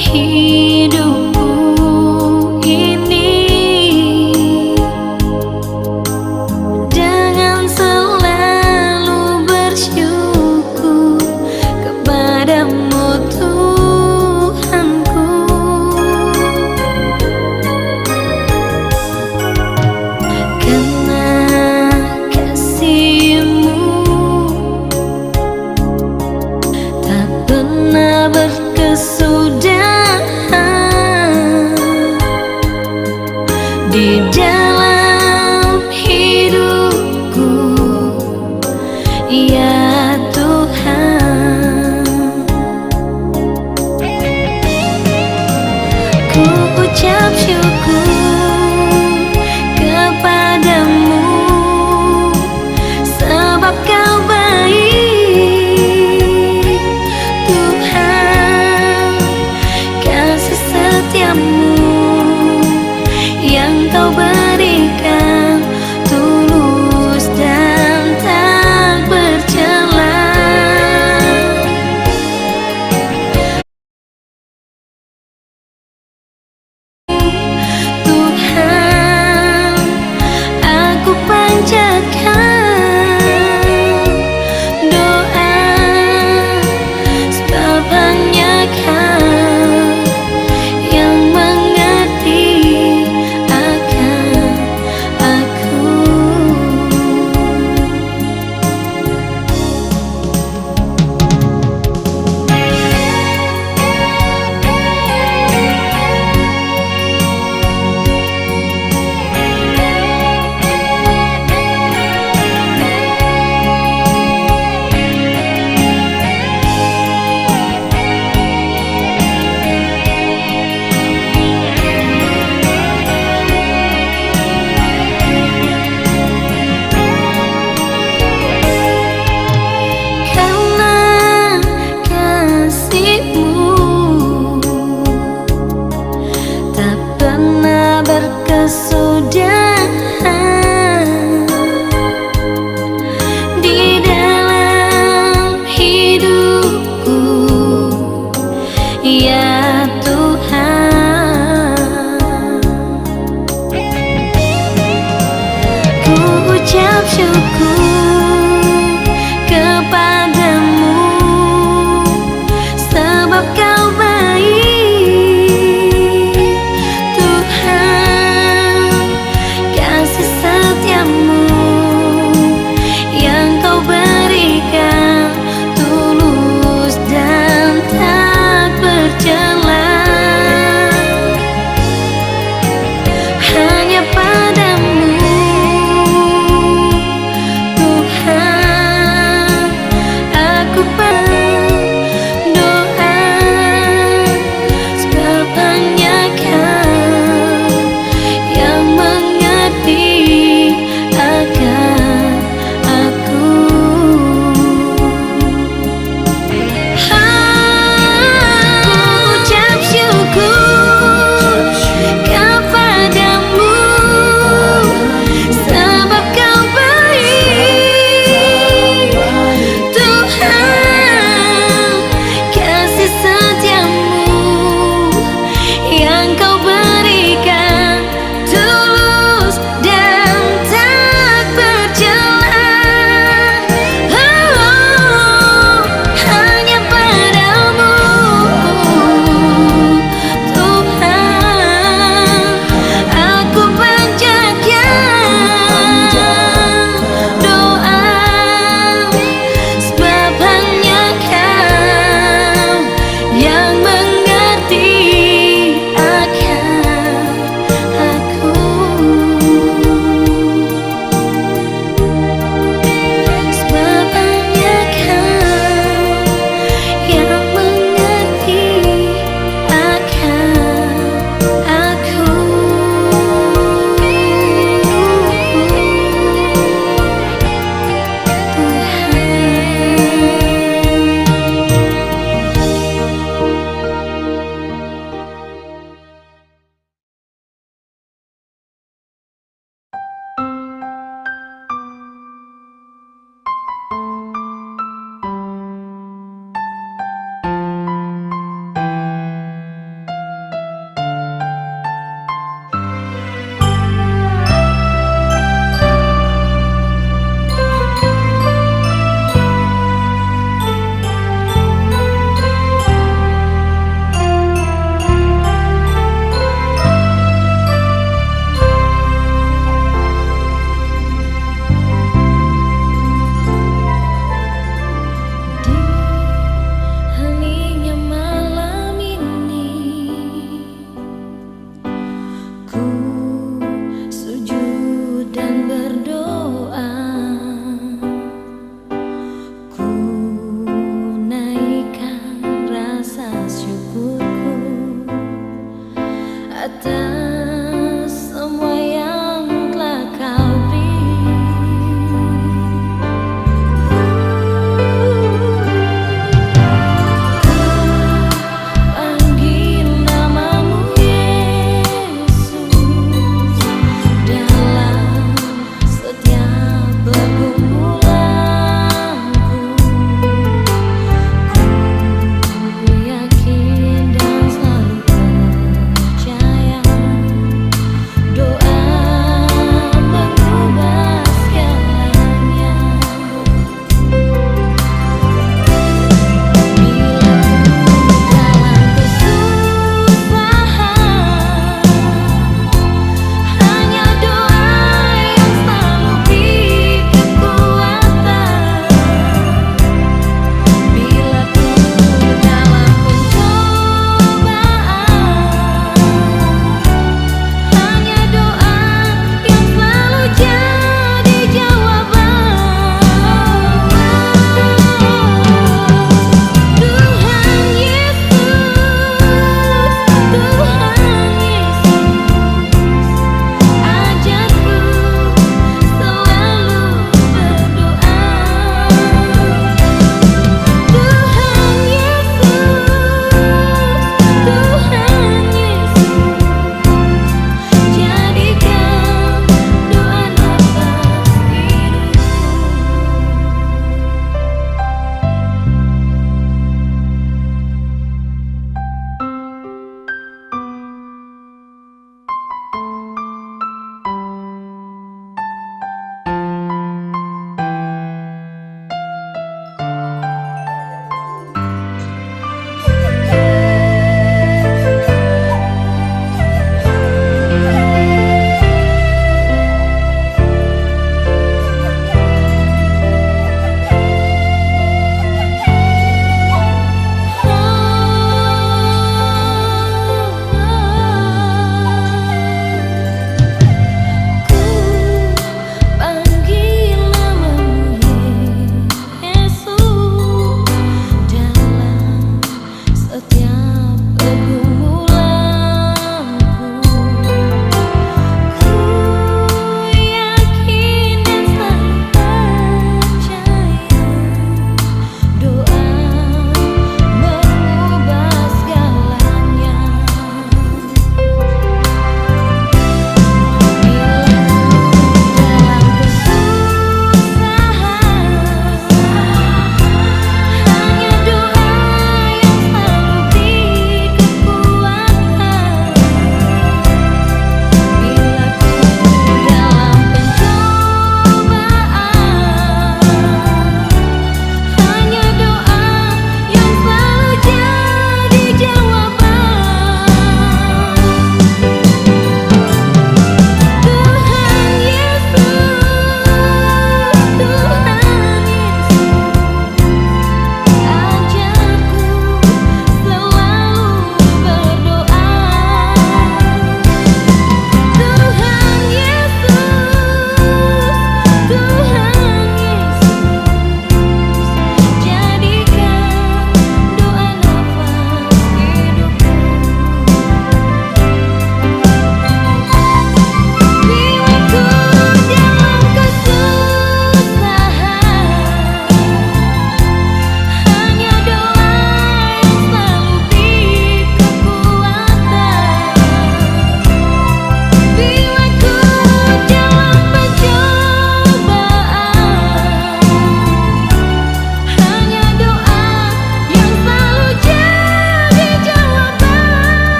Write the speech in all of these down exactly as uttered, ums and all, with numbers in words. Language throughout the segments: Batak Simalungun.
Hidupku ini dengan selalu bersyukur kepadamu, Tuhanku, karena kasihmu tak pernah berkesudahan.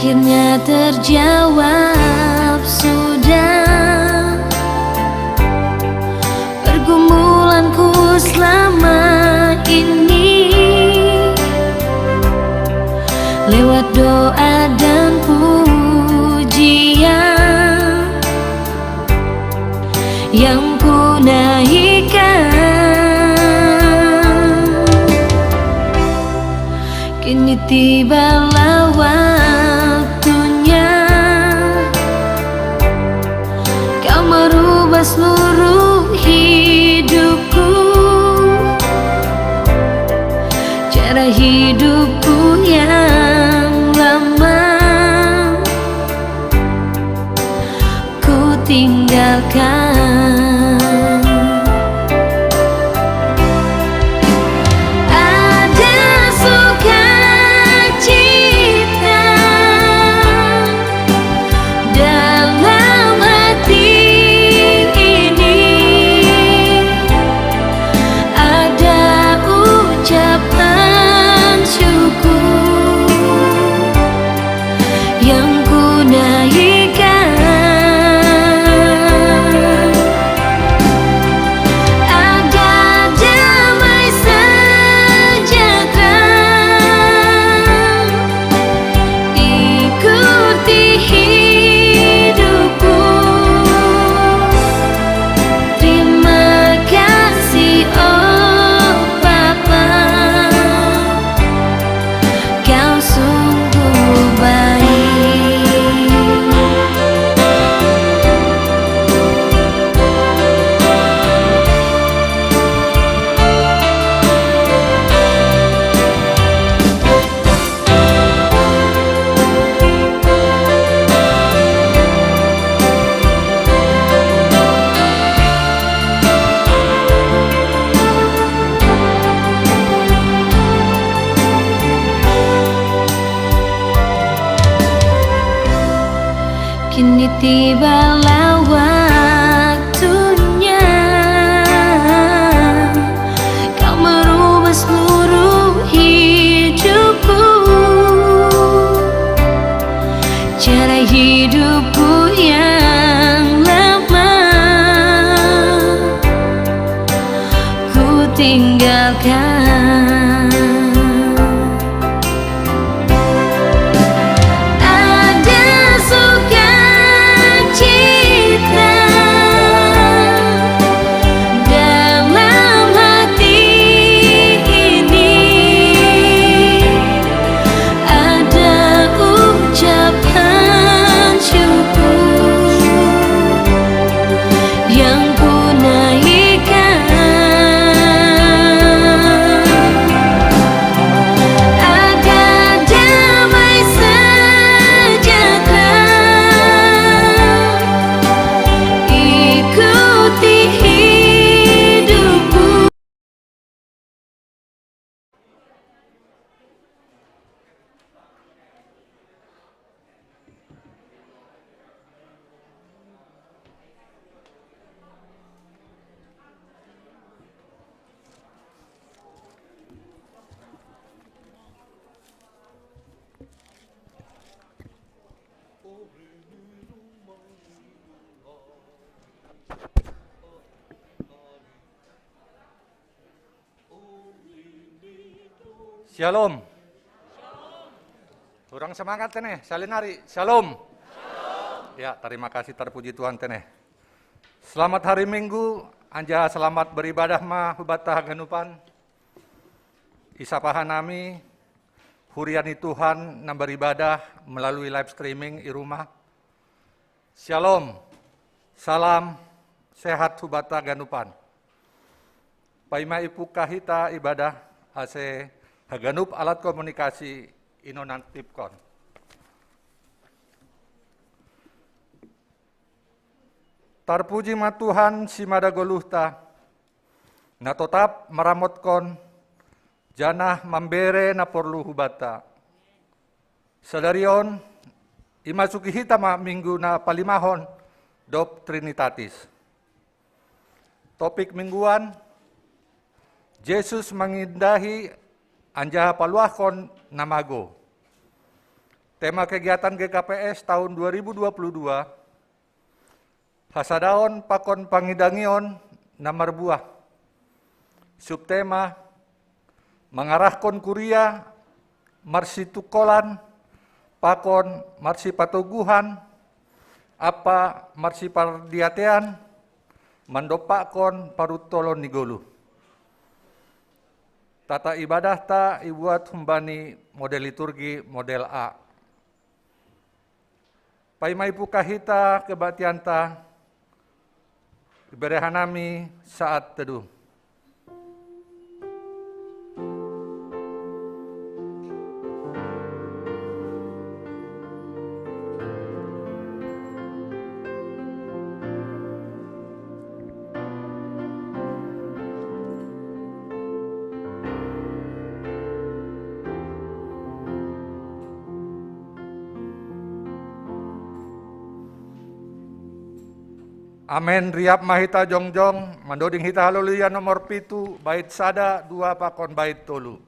Akhirnya terjawab sudah pergumulanku selama ini lewat doa dan pujian yang ku naikkan. Kini tibalah waktunya kau merubah seluruh hidupku, cara hidupku yang lama ku tinggalkan. Ada sukacita dalam hati ini, ada ucapan syukur yang ku naikkan. Ada damai sejahtera ikuti hidupku. Terima kasih, oh Bapa, kau sungguh baik. Kini tibalah waktunya kau merubah seluruh hidupku, cara hidupku yang lama ku tinggalkan. Ada sukacita dalam hati ini, ada ucapan syukur yang ku naikkan. Ada damai sejahtera ikuti hidupku. Shalom. Kurang semangat tene, salinari. Shalom. Ya, terima kasih, terpuji Tuhan tene. Selamat hari Minggu, anja selamat beribadah ma hubata haganupan. Isapahan nami, hurian ni Tuhan nang beribadah melalui live streaming i rumah. Shalom. Salam sehat hubata ganupan. Paima ipukka hita ibadah ase haganup alat komunikasi ino nantipkon. Tarpuji ma Tuhan simada goluhta, na totap maramotkon janah mambere na porlu hubata. Sadari on, imasuki hita ma minggu na palimahon dob Trinitatis. Topik mingguan, Jesus mangindahi anjaha paluahkon na mago. Tema kegiatan G K P S tahun dua ribu dua puluh dua, hasadaon pakon pangidangion na marbuah. Subtema, mangarahkon kuria marsitungkolan pakon marsipatoguhan ampa marsipardiatean mandompakkon paruntolon ni goluh. Tata ibadahta ibuat humbani model liturgi model A. Paima ibuka hita kebaktianta, iberre hanami saat teduh. Amen. Riap ma hita jongjong, mandoding hita Haleluya nomor pitu, bait sada, dua pakon bait tolu.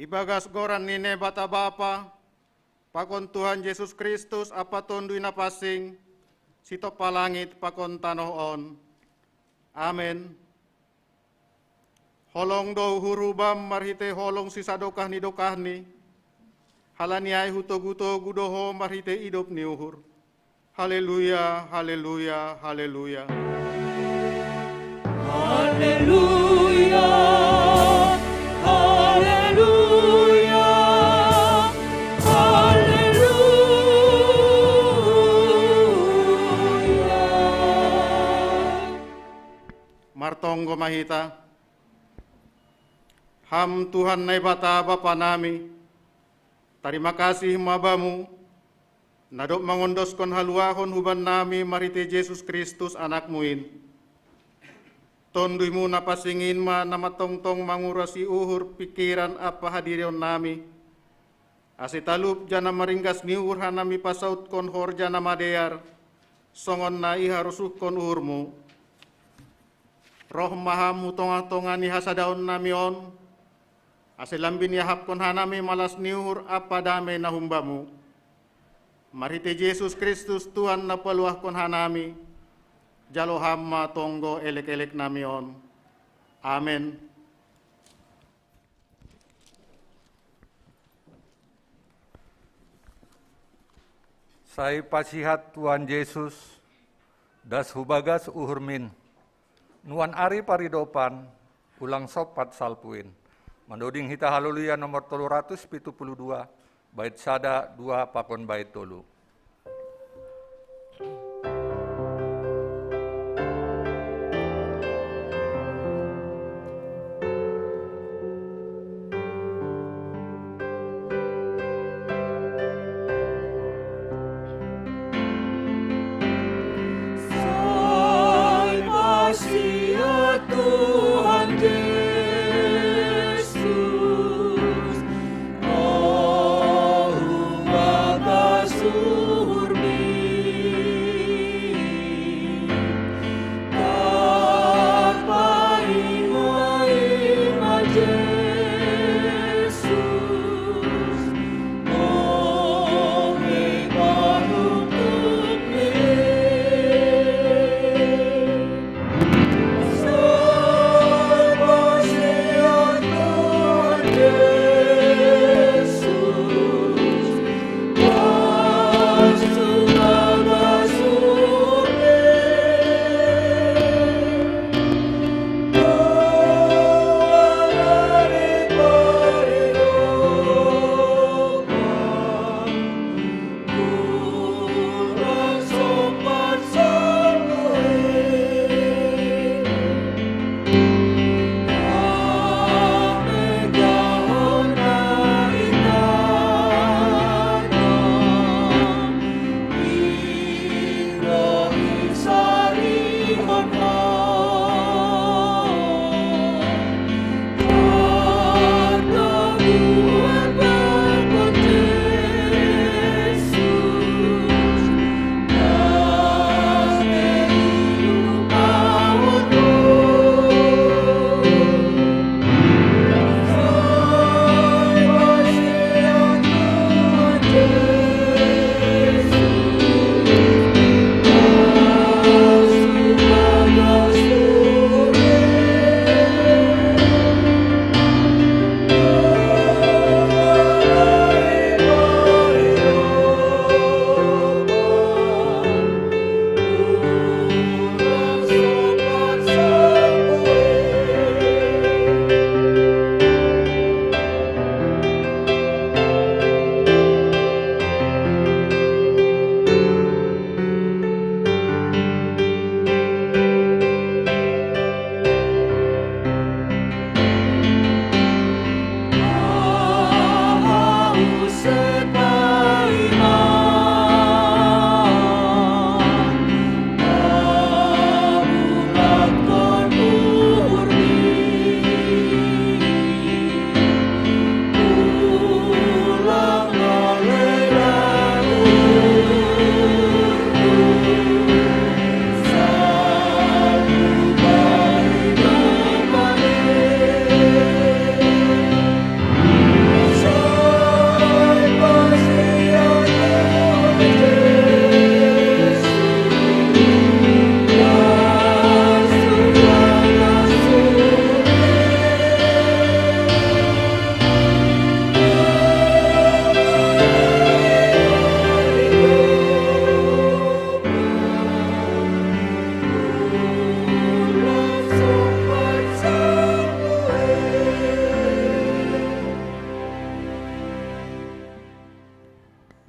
Ibagas goran ni Naibata Bapa, pakon Tuhan Jesus Kristus ampa Tonduy Napansing, sitompa langit pakon tanoh on. Amen. Holong do uhurhu Bam marhitei holong sisadokah ni dokahni, halani ai hutogu-togu do Ho marhitei idop ni uhur. Haleluya, haleluya, haleluya. Haleluya, haleluya, haleluya. Martonggo ma hita. Ham Tuhan Naibata Bapa nami, tarima kasih ma Bamu, na dob mangondoskon haluahon hubannami marhitei Jesus Kristus, Anakmu in. Tonduymu Napansing in ma na mantongtong mangurasi uhur, pingkiran ampa hadirionnami, ase talup janah maringgas ni uhur hanami pasautkon horja na madear, songon na iharusukkon uhurmu. Roh ma hamu tonga-tonga ni hasadaon nami on, ase lambin iahapkon hanami malas ni uhur ampa dame na humbamu. Marhite Jesus Kristus Tuhan na paluahkon hanami, jalo ham ma tonggo elek-elek nami on. Amen. Sai pasihat Tuhan Jesus, das hubagas uhurmin. Nuan ari paridopan, ulang sompat salpuin. Mandoding hita Haleluya nomor tolu ratus pitu puluh dua, bait sada, dua pakon bait tolu. Sai pasihat Tuhan Jesus, roh hubagas uhurmi.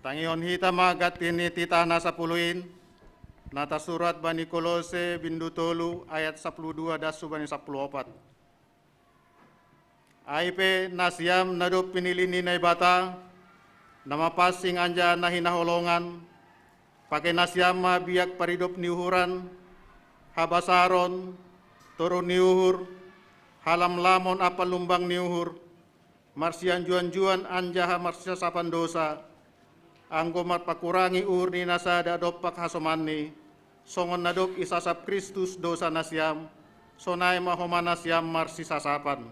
Tangihon hita ma ganti ni titah na sapuluh in, na tarsurat bani Kolose bindu tolu ayat sapuluh dua das hubani sapuluh opat. Ai pe nasiam na dob pinilih ni Naibata, na mapansing anjaha na hinaholongan, pake nasiam ma biak paridop ni uhuran, habasaron, toruh ni uhur, halamlamon ampa lumbang ni uhur, marsianjuanjuan anjaha marsisasapan dousa, anggo marpakurangi uhur ni na sada dompak hasomanni, songon na dob isasap Kristus dosa nasiam, sonai ma homa nasiam marsisasapan.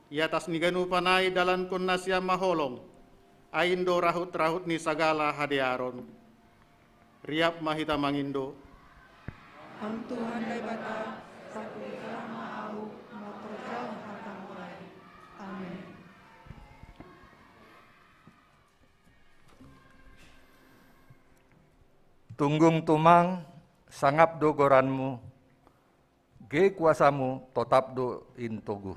I atas ni ganupan ai dalankon nasiam ma holong, ai do rahut-rahut ni sagala hadearon. Riap ma hita mangindo. Ham Tuhan Naibata, sapuilah ma ahu martorjahon hatamu ai. Amin. Tunggung tumang, sangap do goranmu, ge kuasamu totap do in togu.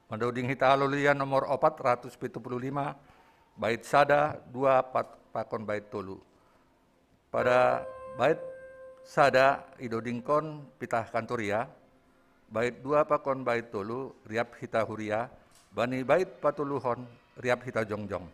Madoding hita Haleluya nomor opat ratus pitu puluh lima, bait sada, dua, pat, pakon bait tolu. Pada bait sada idodingkon pitah kantoria, bait dua pakon bait tolu riap hita huria, bani bait patoluhon riap hita jongjong.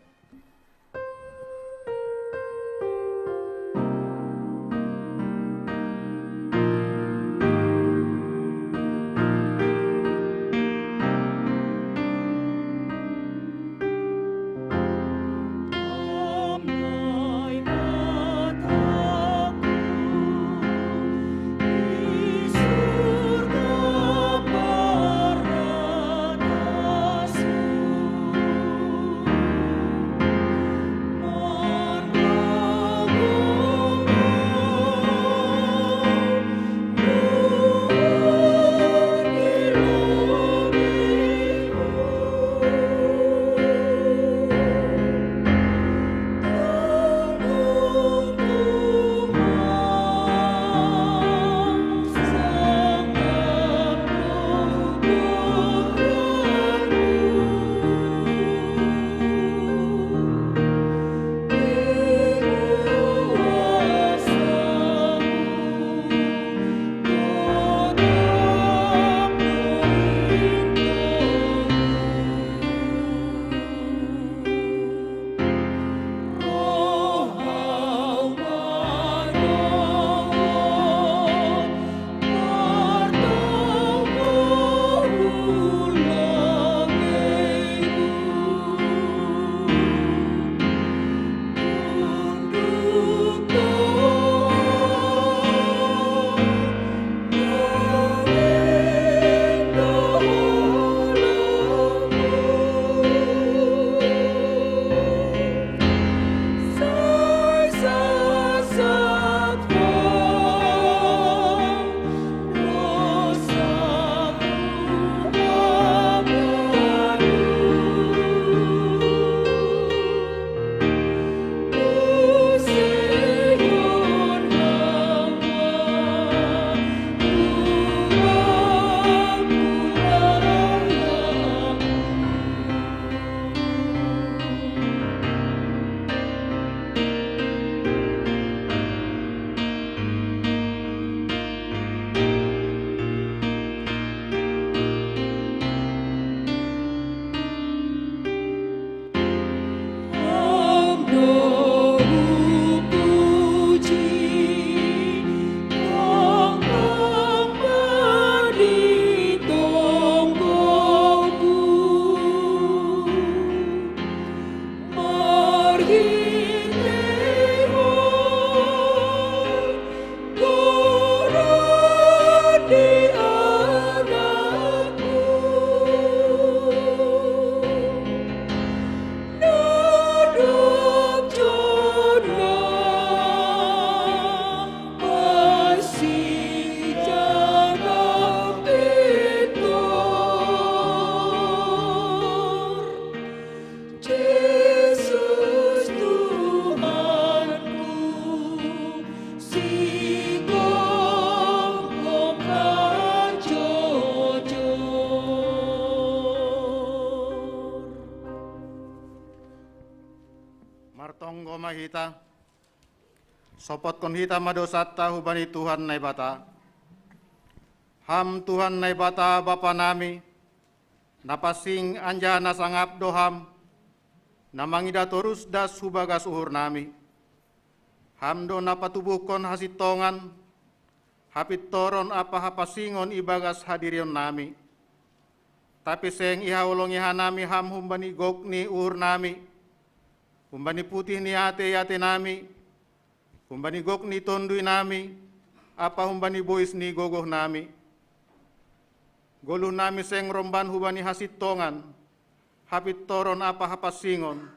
Martonggo ma hita. Sopotkon hita ma dosanta hubani Tuhan Naibata. Ham Tuhan Naibata Bapa nami, na pansing anjaha na sangap do Ham, na mangida torus das hubagas uhur nami. Ham do na patubuhkon hasintongan, hapintoron ampa hapansingon ibagas hadirion nami. Tapi seng ihaholongi hanami Ham humbani gok ni uhur nami, humbani putih ni atei-atei nami, humbani gok ni tonduy nami, ampa humbani bois ni gogohnami. Goluhnami seng romban hubani hasintongan, hapintoron ampa hapansingon,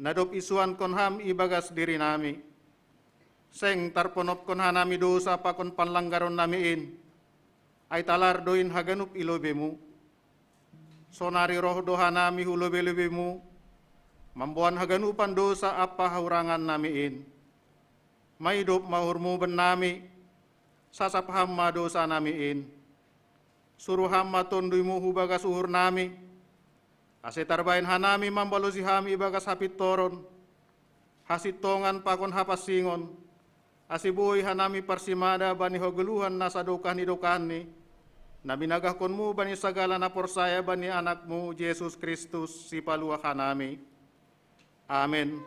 na dob isuankon Ham ibagas dirinami. Seng tarponopkon hanami dousa pakon panlanggaronnami in, ai talar do in haganup i lobeiMu. Sonari roh do hanami hu lobei-lobeiMu, mamboan haganupan dousa ampa hahurangannami in. Maidop ma uhurMu bannami, sasap Ham ma dousanami in. Suru Ham ma TonduyMu hu bagas uhurnami, ase tarbahen hanami mambalosi Ham ibagas hapintoron, hasintongan pakon hapansingon, ase boi hanami parsimada bani hagoluhan na sadokah ni dokahni, na binagahkonMu bani sagala na porsaya bani AnakMu Jesus Kristus, Sipaluah hanami. Amen.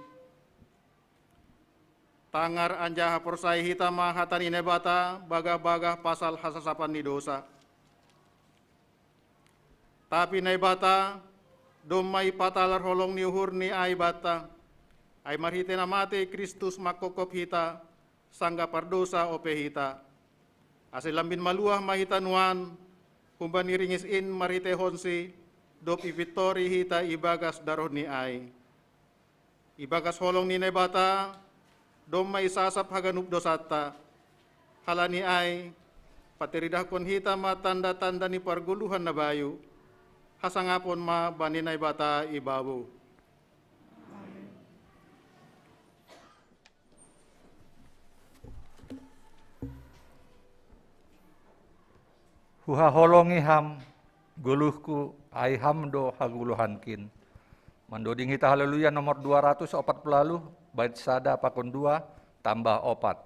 Tangar anjaha porsayai hita ma hata ni Naibata bagah-bagah pasal hasasapan ni dousa. Tapi Naibata, domma ipatalar holong ni uhurNi ai banta, ai marhitei na matei Kristus manghophop hita, sanggah pardousa ope hita. Ase lambin maluah ma hita nuan, humbani ringis in marhiteihonSi, dob ipintori hita ibagas darohNi ai. Ibagas holong ni Naibata, domma isasap haganup dousanta. Halani ai, patiridahkon hita ma tanda-tanda ni pargoluhan na bayu, hasangapon ma bani Naibata i babou. Huhaholongi Ham, goluhku, ai Ham do hagoluhankin. Mandoding hita Haleluya nomor dua ratus opat puluh lalu, bait sada pakon dua, tambah opat.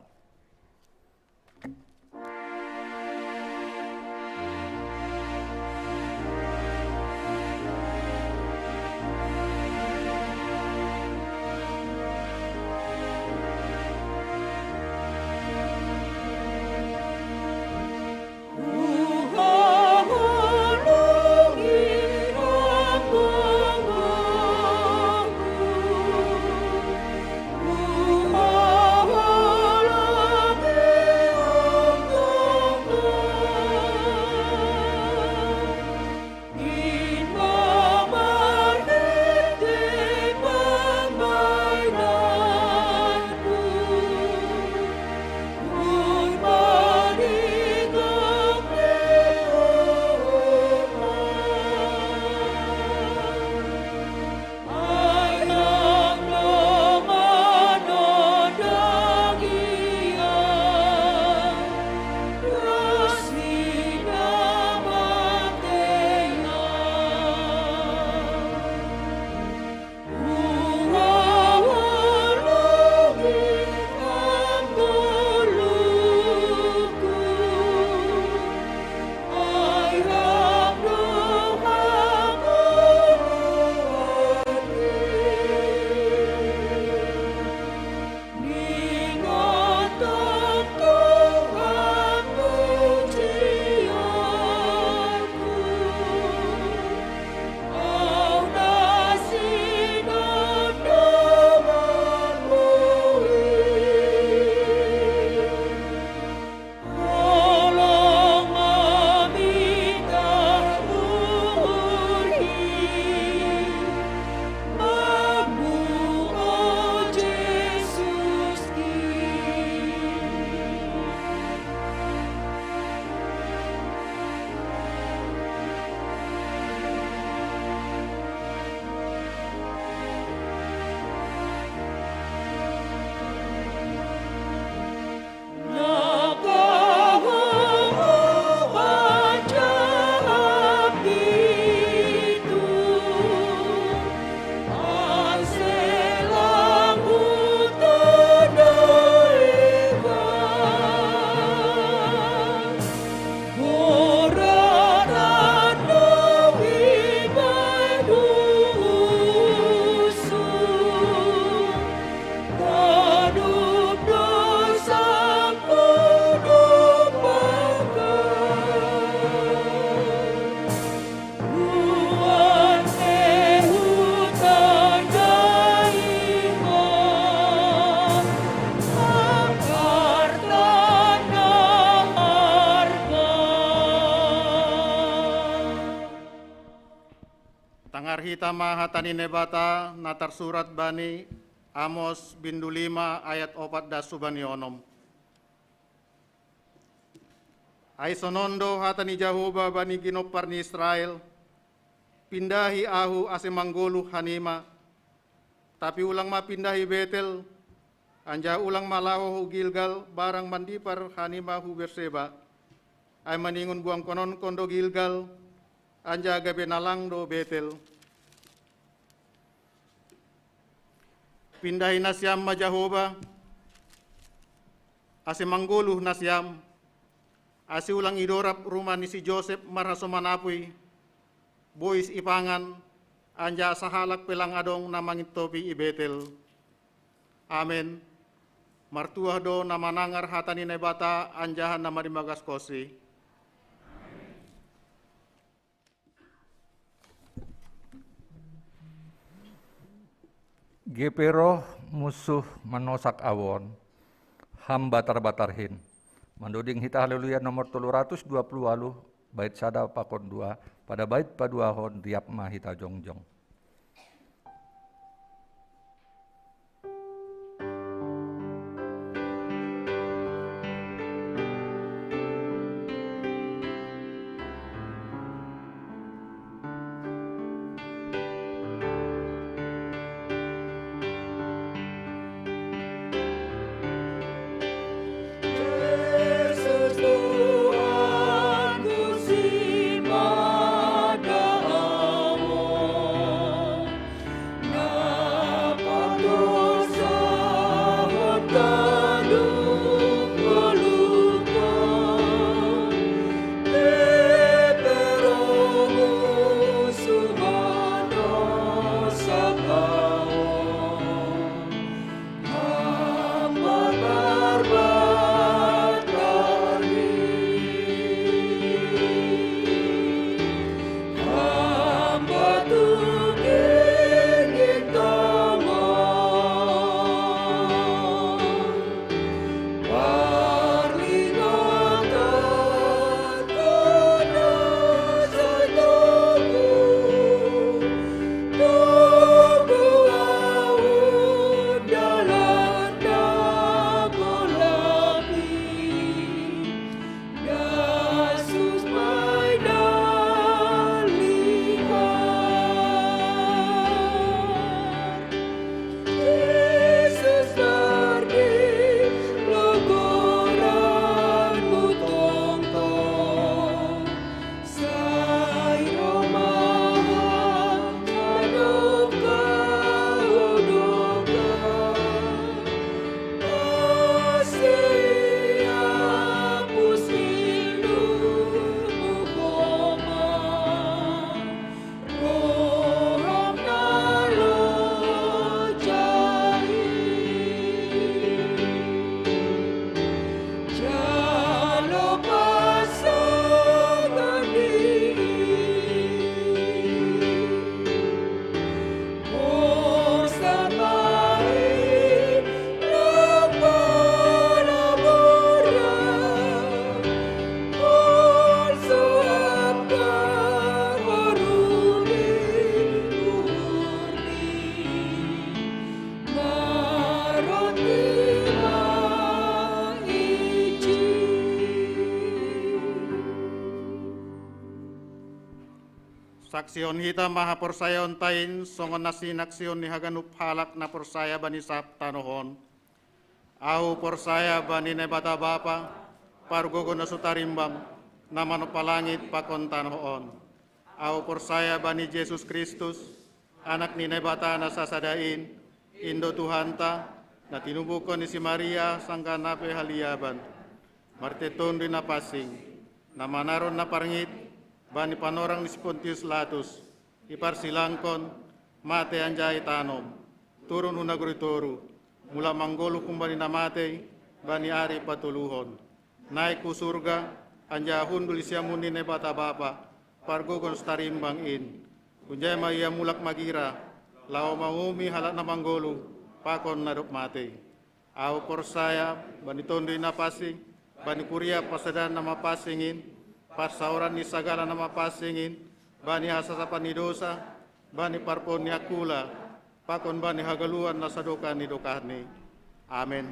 Hita ma hata ni Naibata na tarsurat bani Amos bindu lima ayat opat das hubani onom. Ai sonon do hata ni Jahowa bani ginompar ni Israel: Pindahi ahu ase manggoluh hanima, tapi ulang ma pindahi Betel, anjaha ulang ma laho hu Gilgal barang mandipar hanima hu Berseba. Ai maningon buangkononkon do Gilgal, anjaha gabe na lang do Betel. Pindahi nasiam ma Jahowa, ase manggoluh nasiam, ase ulang idorab rumah ni si Josep marhasoman apui, bois ipangan, anjaha sahalak pe lang adong na mangintopi i Betel. Amen. Martuah do na manangar hata ni Naibata anjaha na marimbagaskonsi. Gepe roh munsuh manosak ahu on, ham batar-batar hin. Mandoding hita Haleluya nomor tolu ratus dua puluh waluh, bait sada pakon dua, pada bait paduahon riap ma hita jongjong. Saksihon hita ma haporsayaonta in songon na sinaksihon ni haganup halak na porsaya bani sab tanoh on. Ahu porsaya bani Naibata Bapa, pargogo na so tarimbang, na manompa langit pakon tanoh on. Ahu porsaya bani Jesus Kristus, Anak ni Naibata na sasada in, in do Tuhanta, na tinubuhkon ni si Maria sanggah na pe haliaban, marhitei Tonduy Napansing, na manaron na parngit bani panorang ni si Pontius Latus, iparsilangkon, matei anjaha itanom, turun hu nagori toruh, mulak manggoluh humbani na matei bani ari patoluhon, naek hu surga, anjaha hundul di siamun ni Naibata Bapa, pargogo na so tarimbang in. Hunjai ma Ia mulak magira, laho manguhumi halak na manggoluh pakon na dob matei. Ahu porsaya bani Tonduy Napansing, bani kuria parsadaan na mapansing in, parsaoran ni sagala na mapansing in, bani hasasapan ni dousa, bani parpon ni akula, pakon bani hagaluan na sadokah ni dokahni. Amen.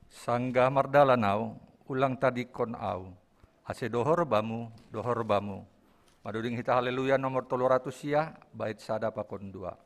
Sanggah mardalan au, ulang tadingkon au, ase dohor bamu, dohor bamu. Madoding hita Haleluya nomor tolu ratus sia, bait sada pakon dua.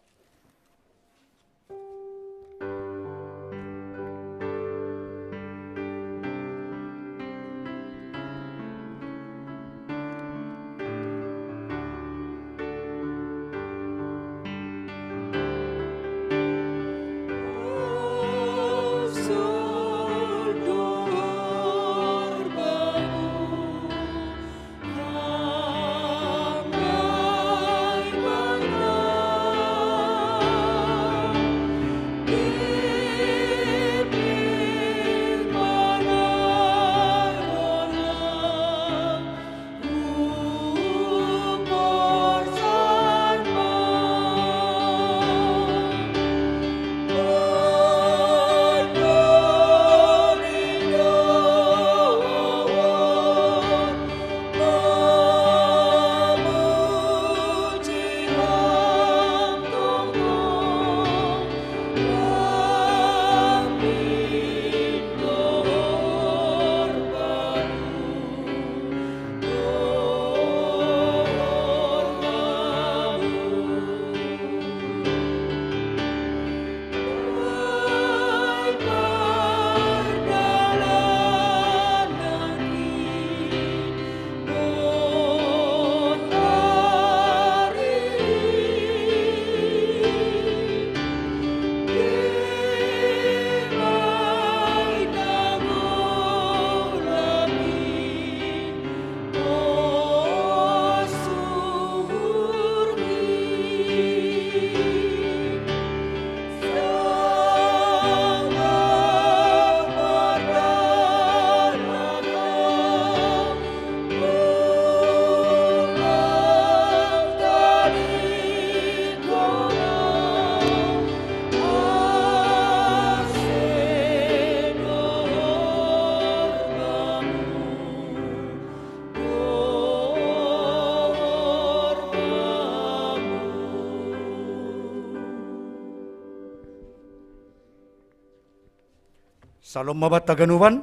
Salom ma banta ganupan.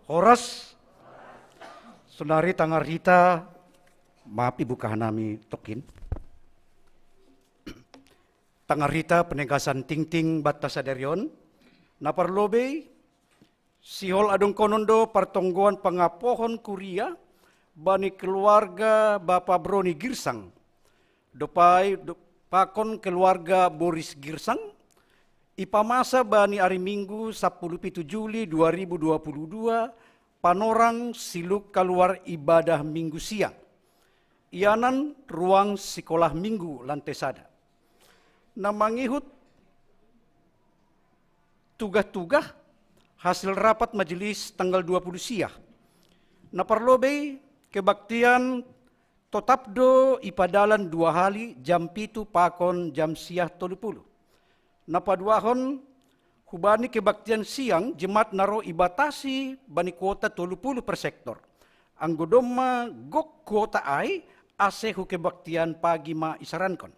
Horas. Sonari tangar hita, maaf, ibuka hanami tokkin. Tangar hita penegasan tingting banta sadari on, na parlobei, sihol adongkonon do partonggoan pangapohon kuria bani keluarga Bapa Broni Girsang, dopai do, pakon keluarga Boris Girsang, ipamasa bani ari Minggu sapuluh pitu Juli dua ribu dua puluh dua, panorang siluk kaluar ibadah Minggu siang. Ianan ruang sikolah Minggu lantai sada. Na mangihut tugah-tugah hasil rapat majelis tanggal dua puluh sia. Na parlobei, kebaktian totap do ipadalan dua hali, jam pitu pakon jam sia tolu puluh. Na paduahon, hubani kebaktian siang, jemaat na ro ibatasi bani kuota tolu puluh per sektor. Anggo domma gok kuota ai, ase hu kebaktian pagi ma isarankon.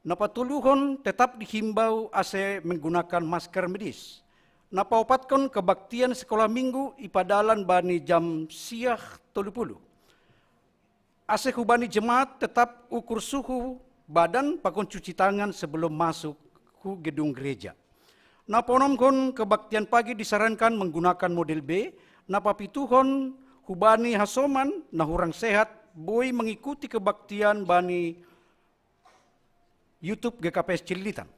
Na patoluhon, tetap dihimbau ase menggunakan masker medis. Na paopatkon, kebaktian sekolah Minggu ipadalan bani jam sia tolu puluh. Ase hubani jemaat tetap ukur suhu badan pakon cuci tangan sebelum masuk hu gedung gereja. Na paonomhon, kebaktian pagi disarankan menggunakan model B. Na papituhon, hubani hasoman na hurang sehat boi mengikuti kebaktian bani YouTube G K P S Cililitan.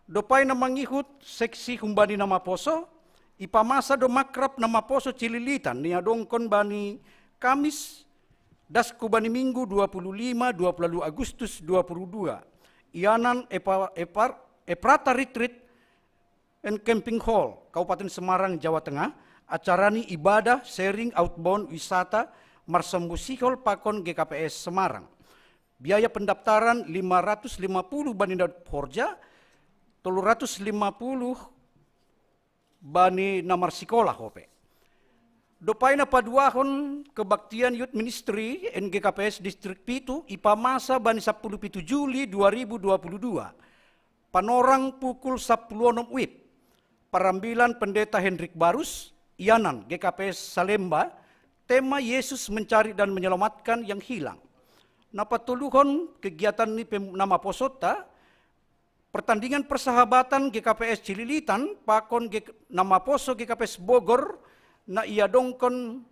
Dopai na mangihut seksi humbani na maposo, ipamasa do makrab na maposo Cililitan, niadongkon bani Kamis, das hu bani Minggu dua puluh lima, dua puluh Agustus dua puluh dua. Ianan Epa-, Epar-, Eprata Retreat and Camping Hall, Kabupaten Semarang, Jawa Tengah, acara ni ibadah sharing outbound wisata marsombu sihol pakon G K P S Semarang. Biaya pendaftaran lima ratus lima puluh bani na horja, tolu ratus lima puluh bani na marsikola ho pe. Dopai na paduahon kebaktian Youth Ministry N G K P S Distrik Pitu ipamasa bani sapuluh pitu Juli dua ribu dua puluh dua, panorang pukul sapuluh onom wib, parambilan Pendeta Hendrik Barus, ianan G K P S Salemba, tema Yesus mencari dan menyelamatkan yang hilang. Na patoluhon kegiatan ni pe na maposonta, pertandingan persahabatan G K P S Cililitan pakon G-, na maposo G K P S Bogor, na iadongkon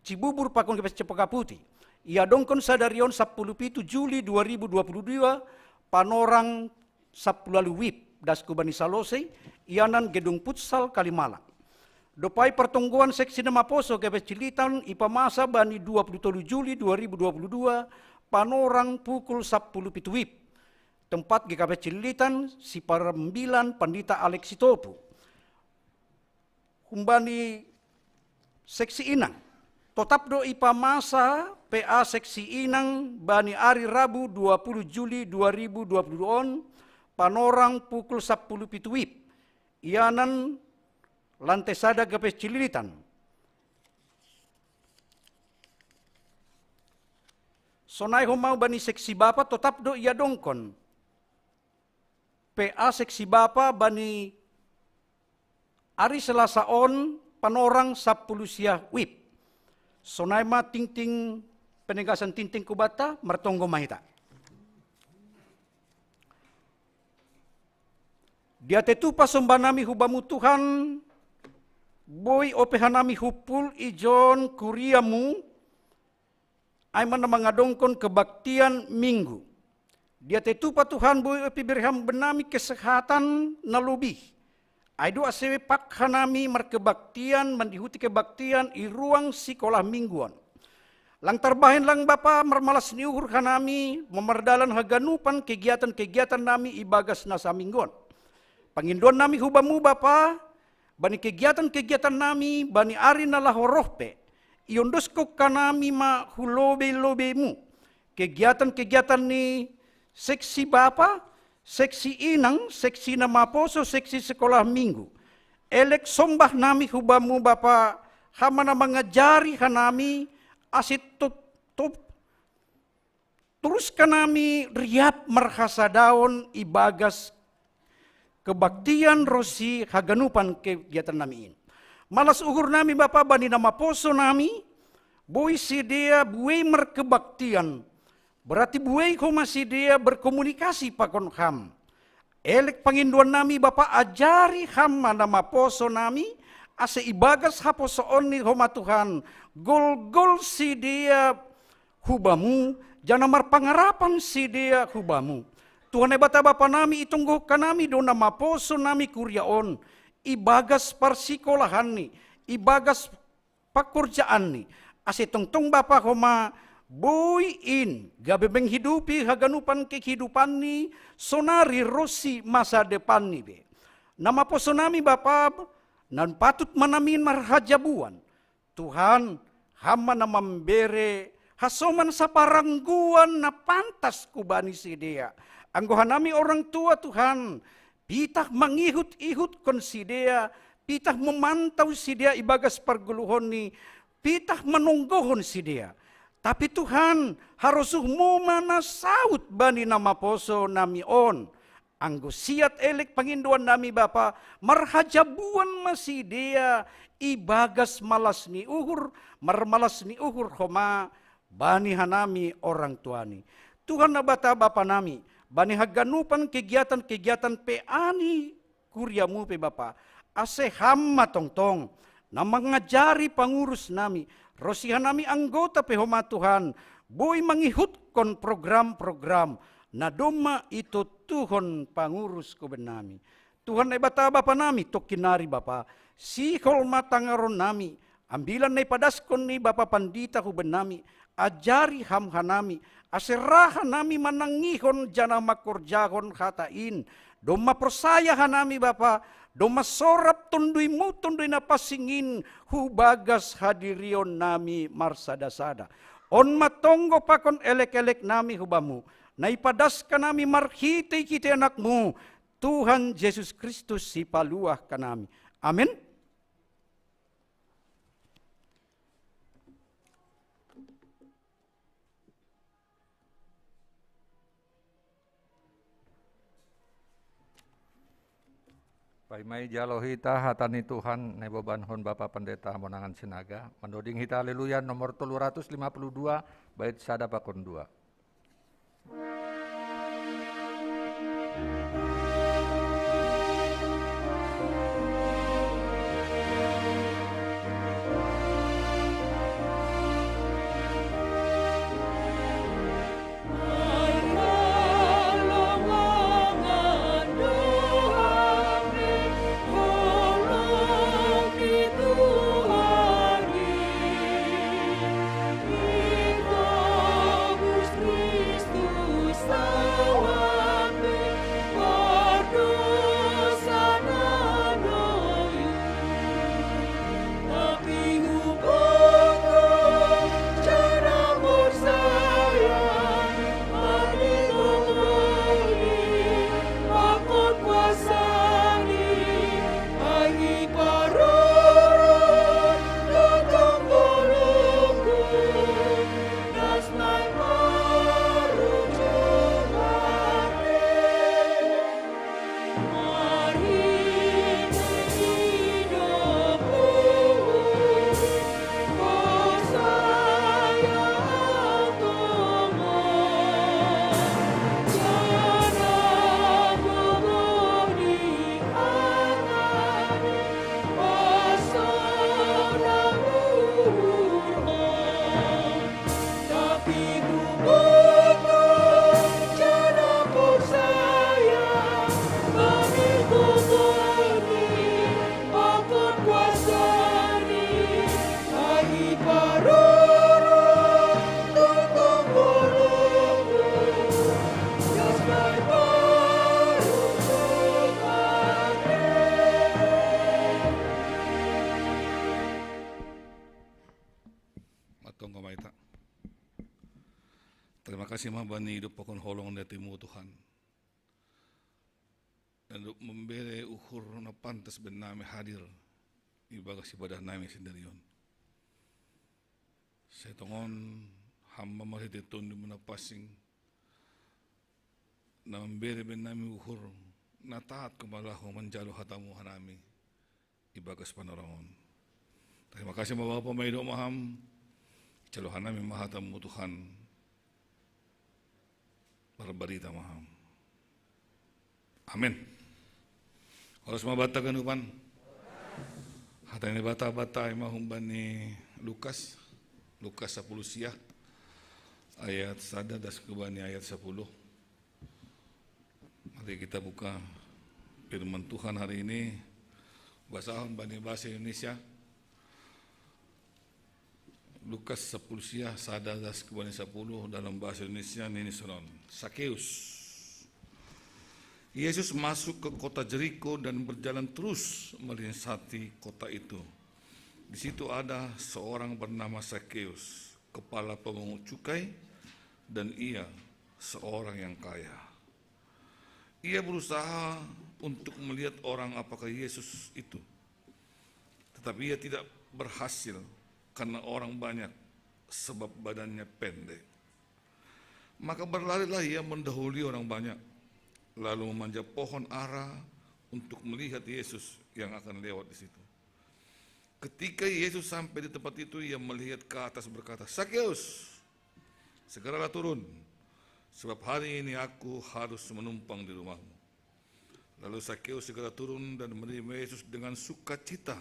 Cibubur pakon G K P S Cempaka Putih. Iadongkon sadari on sapuluh pitu Juli dua ribu dua puluh dua, panorang sapuluh ualu wib, das ku bani Salose, ianan Gedung Futsal Kalimalang. Dopai pertonggoan seksi na maposo G K P S Cililitan ipamasa bani dua puluh tolu Juli dua ribu dua puluh dua, panorang pukul sapuluh pitu wib. Tempat G K P S Cililitan, siparambilan Pandita Alex Sitopu. Humbani seksi inang. Totap do ipamasa P A seksi inang bani ari Rabu dua puluh Juli dua ribu dua puluh dua on, panorang pukul sapuluh pitu wib. Ianan lantai sada G K P S Cililitan. Sonai ho ma bani seksi bapa, totap do iadongkon P A seksi bapa bani ari Selasa on, panorang sapuluh sia wib. Sonai ma tingting, penegasan tingting kubata, martonggo ma hita. Diatei tupa somba nami hu Bamu Tuhan, boi ope hanami humpul ijon kuriaMu, ai ma na mangadongkon kebaktian Minggu. Diatei tupa Tuhan, boi ope bere Ham benami kesehatan na lobih. Ai do ase pak hanami markebaktian, mandihuti kebaktian i ruang sikolah Minggu on. Lang tarbahen lang Bapa, marmalas ni uhur hanami, mamardalan haganupan kegiatan-kegiatan nami ibagas nasa Minggu on. Pangindoan nami hu Bamu Bapa, bani kegiatan-kegiatan nami, bani ari na laho roh pe, iondoskon hanami ma hu lobei-lobeiMu. Kegiatan-kegiatan ni seksi bapa, seksi inang, seksi na maposo, seksi sikolah Minggu. Elek somba nami hu Bamu Bapa, Ham ma na mangajari hanami, ase totop, torus hanami riap marhasadaon ibagas kebaktian ronsi haganupan kegiatan nami in. Malas uhur nami Bapa bani na maposo nami, boi sidea buei markebaktian, berarti buei ho ma sidea berkomunikasi pakon Ham. Elek pangindoan nami Bapa, ajari Ham ma na maposo nami, ase ibagas haposoon ni Ho ma Tuhan, golgol sidea hu Bamu, janah marpangarapan sidea hu Bamu. Tuhan Naibata Bapa nami, itonggohon hanami do na maposo nami kuria on, ibagas parsikolahanni, ibagas pakorjaanni, ase tongtong Bapa Ho ma boi in gabe menghidupi haganupan kehidupanni, sonari ronsi masa depanni be. Na maposo nami Bapa, na patut ma nami in marhajabuan. Tuhan, Ham ma na mambere hasoman saparangguan na pantas hubani sidea. Anggo hanami orang tua Tuhan, pitah mangihut-ihutkon sidea, pitah mamantau sidea ibagas pargoluhonni, pitah manonggohon sidea. Tapi Tuhan, harosuhMu ma na saut bani na maposo nami on. Anggo siat elek pangindoan nami Bapa, marhajabuan ma sidea ibagas malas ni uhur, marmalas ni uhur Ho ma bani hanami orang tuani. Tuhan Naibata Bapa nami, bani haganupan kegiatan-kegiatan P A ni kuriaMu pe Bapa, ase Ham ma tongtong na mangajari pangurus nami, ronsi hanami anggota pe Ho ma Tuhan, boi mangihutkon program-program na domma itontuhon pangurus huben nami. Tuhan Naibata Bapa nami, tongkin nari Bapa, sihol ma tangaron nami, ambilan na ipadaskon ni Bapa Pandita huben nami, ajari Ham hanami, ase ra hanami manangihon janah mangkorjahon hata in, domma porsaya hanami Bapa, domma sorap TonduyMu, Tonduy Na Pansing in, hu bagas hadirion nami marsada-sada. On ma tonggo pakon elek-elek nami hu Bamu, na ipadas hanami marhitei-hitei AnakMu, Tuhan Jesus Kristus Sipaluah hanami. Amen. Paima ijalo hita hata ni Tuhan, naibobanhon Bapa Pendeta Monangan Sinaga, mandoding hita Haleluya nomor tolu ratus lima puluh dua, bait sada pakon dua. Matonggo ma hita. Tarima kasih ma bani idop pakon holong ni hatimu Tuhan. Dan untuk membere uhur na pantas bahen nami hadir ibagas ibadah nami sandiri on. Sai tongon hamba marhite Tondumu na pansing, na mambere bahen nami uhur, na taat homa laho manjalo hatamu hanami ibagas panorang on. Tarima kasih ma Bapa, ma idop ma Ham, ijalo hanami ma hatamu Tuhan, marbarita ma Ham. Amen. Horas ma banta ganupan. Hata ni Debata banta i ma humbani Lukas, Lukas sapuluh sia, ayat sada das hubani ayat sapuluh. Mari kita buka firman Tuhan hari ini, basahon bani bahasa Indonesia. Lukas sapuluh sia, sada das hubani sapuluh, dalam bahasa Indonesia nini sonon. Sakeus. Yesus masuk ke kota Jeriko dan berjalan terus melinsati kota itu. Di situ ada seorang bernama Sakeus, kepala pemungut cukai, dan ia seorang yang kaya. Ia berusaha untuk melihat orang apakah Yesus itu. Tetapi ia tidak berhasil karena orang banyak, sebab badannya pendek. Maka berlarilah ia mendahului orang banyak, lalu memanjat pohon ara untuk melihat Yesus yang akan lewat di situ. Ketika Yesus sampai di tempat itu, ia melihat ke atas, berkata, "Sakeus, segeralah turun, sebab hari ini aku harus menumpang di rumahmu." Lalu Sakeus segera turun dan menerima Yesus dengan sukacita.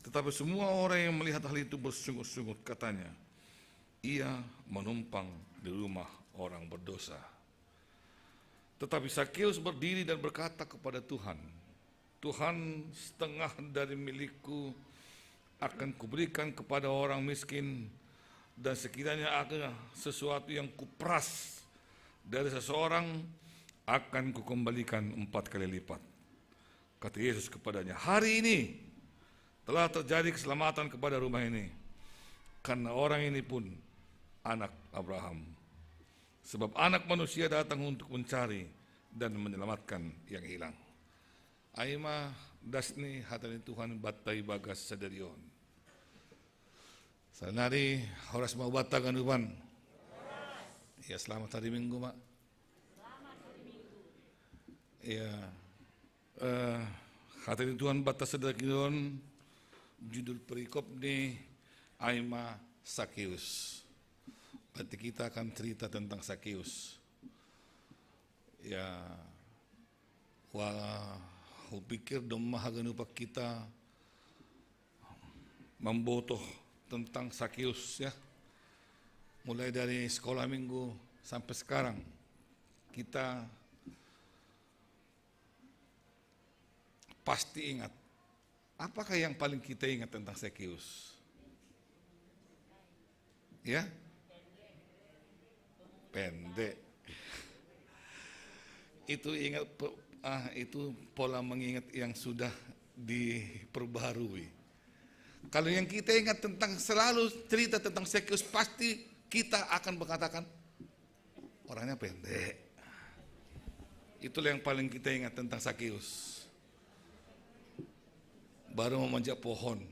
Tetapi semua orang yang melihat hal itu bersungut-sungut, katanya, "Ia menumpang di rumah orang berdosa." Tetapi Sakeus berdiri dan berkata kepada Tuhan, "Tuhan, setengah dari milikku akan kuberikan kepada orang miskin, dan sekiranya ada sesuatu yang kuperas dari seseorang, akan kukembalikan empat kali lipat." Kata Yesus kepadanya, "Hari ini telah terjadi keselamatan kepada rumah ini, karena orang ini pun anak Abraham. Sebab Anak Manusia datang untuk mencari dan menyelamatkan yang hilang." Ai ma das ni hata ni Tuhan banta ibagas sadari on. Saonari, horas ma banta ganupan. Ya, selamat hari Minggu ma. Ya, eh, Hata ni Tuhan banta sadari on, judul perikop ni ai ma Sakeus. Berarti kita akan cerita tentang Sakeus. Ya, wa, hupikir domma haganup kita mambotoh tentang Sakeus, ya. Mulai dari sekolah minggu sampai sekarang, kita pasti ingat. Apakah yang paling kita ingat tentang Sakeus? Ya? Pendek. Itu ingat pe-, ah, itu pola mengingat yang sudah diperbarui. Kalau yang kita ingat tentang, selalu cerita tentang Sakeus, pasti kita akan mengatakan, "Orangnya pendek." Itulah yang paling kita ingat tentang Sakeus. Baru memanjat pohon.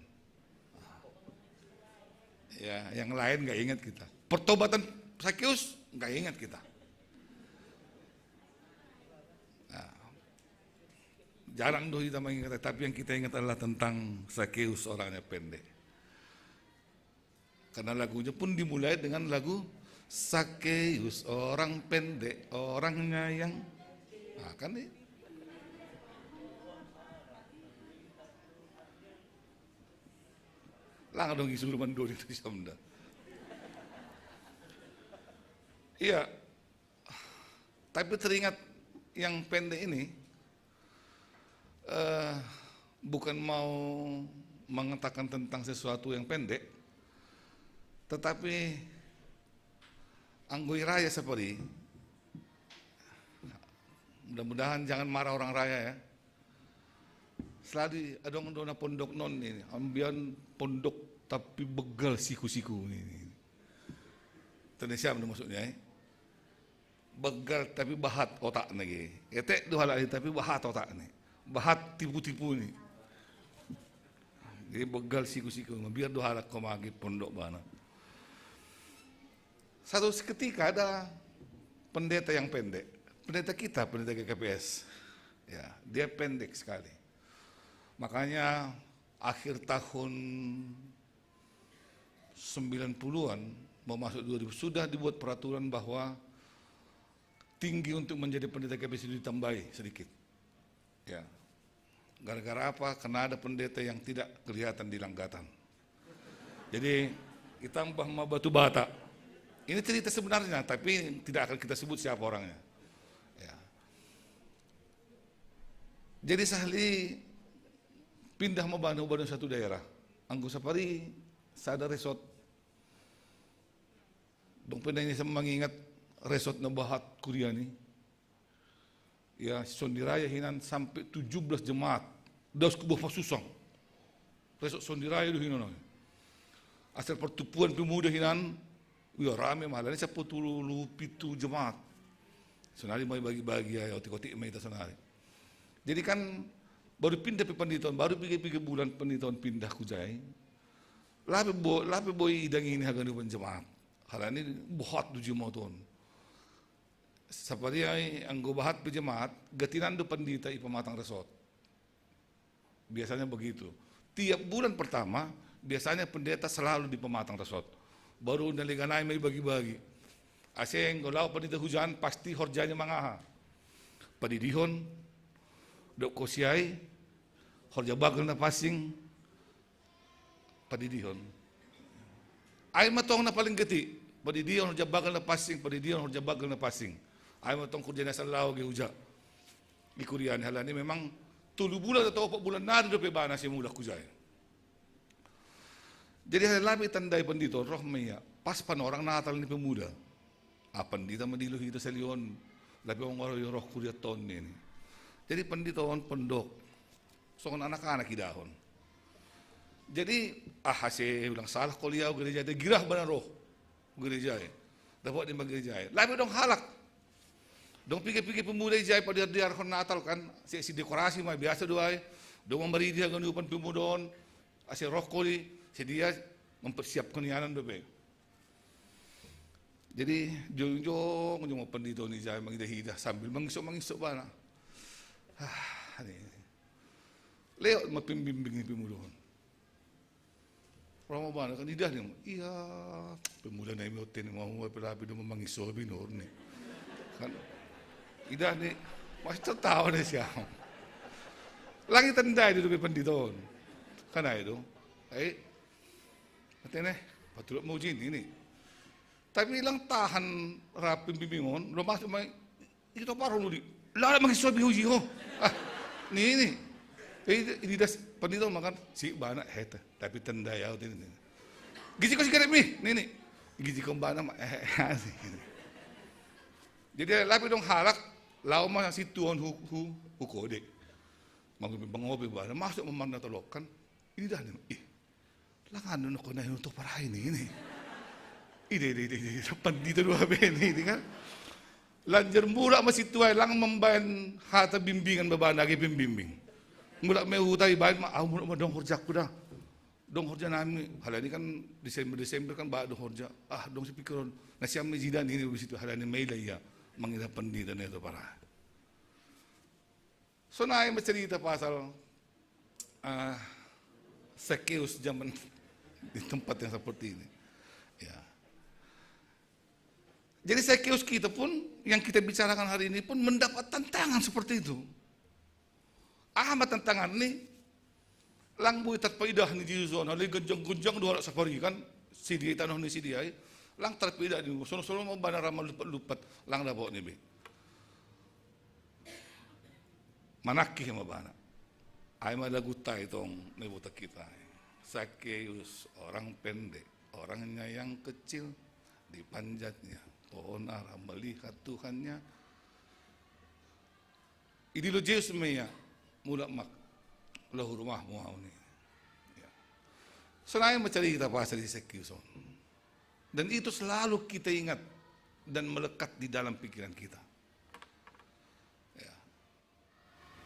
Ya, yang lain nggak ingat kita. Pertobatan Sakeus nggak ingat kita. Nah, jarang tuh kita mengingat, tapi yang kita ingat adalah tentang Sakeus, orangnya pendek. Karena lagunya pun dimulai dengan lagu Sakeus, orang pendek, orangnya yang, nah, kan nih. Lang dong, isuruh mandori itu samda. Iya. Tapi teringat yang pendek ini, eh, bukan mau mengatakan tentang sesuatu yang pendek, tetapi anggo i raya sapari, mudah-mudahan jangan marah orang raya, ya. Selalu adong do na pondok non ini, ambian pondok tapi begal siku-siku ini. Tanda siapa maksudnya, eh? Begal tapi bahat otak lagi. Etek do halak ni tapi bahat otak ni. Bahat tipu-tipu ni. Jadi begal siku-siku, biar do halak ko magi pondok bana. Satu ketika ada pendeta yang pendek. Pendeta kita, pendeta G K P S. Ya, dia pendek sekali. Makanya akhir tahun sembilan puluhan, mau masuk dua ribu, sudah dibuat peraturan bahwa tinggi untuk menjadi pendeta G K P S itu ditambahi sedikit. Ya. Gara-gara apa? Karena ada pendeta yang tidak kelihatan di Langgatan. Jadi, ditambah ma Batu Bata. Ini cerita sebenarnya, tapi tidak akan kita sebut siapa orangnya. Ya. Jadi, sahali pindah ma bano, bano satu daerah. Anggo sapari sada resort. Dong pe na ini sa mangingat resort na bahat kuria ni. Ya, Sondi Raya hinan sampai tujuh belas jemaat. Das ku bah pasusang. Resort Sondi Raya do hinan. Asal pertubuhan pemuda hinan, ya, rame malah ni, sappulu pitu jemaat. Sonari ma ibagi-bagi, ya, otik-otik ma hita sonari. Jadi kan baru pindah pe pandita on, baru piga-piga bulan pandita on pindah hujai. Lape bo-, lape boi idang ini haganupan jemaat. Halani bahat do jemaat on. Sapari anggo bahat pe jemaat, gatinan do pandita i pamatang resort. Biasanya begitu. Tiap bulan pertama, biasanya pendeta selalu di pamatang resort. Baru na legan ai ma ibagi-bagi. Asa anggo laho pandita hujai, pasti horjana mangaha. Padidihon, dokkon siai, horja bagel na pansing, padidihon. Ai ma tong na paling gati, padidihon, horja bagel na pansing, padidihon, horja bagel na pansing. Ai ma tong horjana asa laho ge huja. Di kuria ni, halani memang tolu bulan atau opat bulan nari dope bana sai mulak hujai. Jadi halani lape itandai pandita on, roh ma ia. Pas panorang Natal ni pemuda. Ah, pandita ma dilo hita sahali on, lape on roh kuria on nini. Jadi pandita on pondok. Songon anak-anak idahon. Jadi, ah, asa unang salah kuliah gereja, dia girah bana roh gereja i. Dapot ni ma gereja i. Lape dong halak. Dong piga-piga pemuda i jai, padiar-diarhon Natal kan, si, si dekorasi ma biasa do ai. Dong ma maridi haganupan pemuda on, asa roh kuliah, si dia mempersiapkan ianan dope. Jadi, jongjong, jongjong ma pandita on i jai mangidah-idah sambil mangisok-mangisok bana. Ah, ini. Lewat ma pembimbing ni pemuluhon. Rama bana kan idah ni, iya, pemuda na imi oten mau apa lapi do mangiso binor ni. Kan idah ni, masih tertawa ni siapa. Lagi tendai di dunia penditon. Kan ai do. Ai, katene, patulok mau jin ini. Tapi lang tahan rapin bimbingon, lo masuk mai, itu parah lu di. Lah, mangiso biuji ho. Ah, ni, ni. Eh, ini das, pandito makan, si bana heta. Tapi tendai au tini. Gizi ko sigaret mi, ni, ni. Gizi ko bana ma, eh, eh, eh. Jadi, lapi dong halak, lau ma si tuan hu, hu, hu kode. Mangupi, mangupi bana, masuk memang natolokan. Ini dah ni, ih. Lah kan, no, kona yang untuk parahi ni, ni. Ide, ide, ide, ide. Pandito dua bene, ini kan. Lanjar mula masih tuai, lang membain hata bimbingan babana agi pembimbing. Mula me hutai bain ma, au mula ma dong horja kuda. Dong horja nami, halani kan Desember, Desember kan ba dong horja. Ah, dong si pikiron. Nasi ami jidan ini di situ, halani mei lah iya. Mangira pandito ni tu parahi. So, nai bercerita pasal, ah, Sakeus zaman di tempat yang seperti ini. Ya. Jadi Sakeus kita pun, yang kita bicarakan hari ini pun mendapat tantangan seperti itu. Ah, ma tantangan ni, lang bui tarpaidah ni Jesus on, hali genjang-genjang dua ratus sapari kan, si dia tanoh ni si dia, lang tarpaidah ni, sono-sono mau bana rama lupat-lupat, lang dapot ni be. Manakih ma bana. Ai ma lagu tai tong ni buta kita. Sakeus, orang pendek, orangnya yang kecil, dipanjatnya pohon ara melihat Tuhannya. Idi lo Jesus meya, mula mak, lo rumah mau ni. Ya. Selain mencari kita pasal di Sakeus on. Dan itu selalu kita ingat dan melekat di dalam pikiran kita. Ya.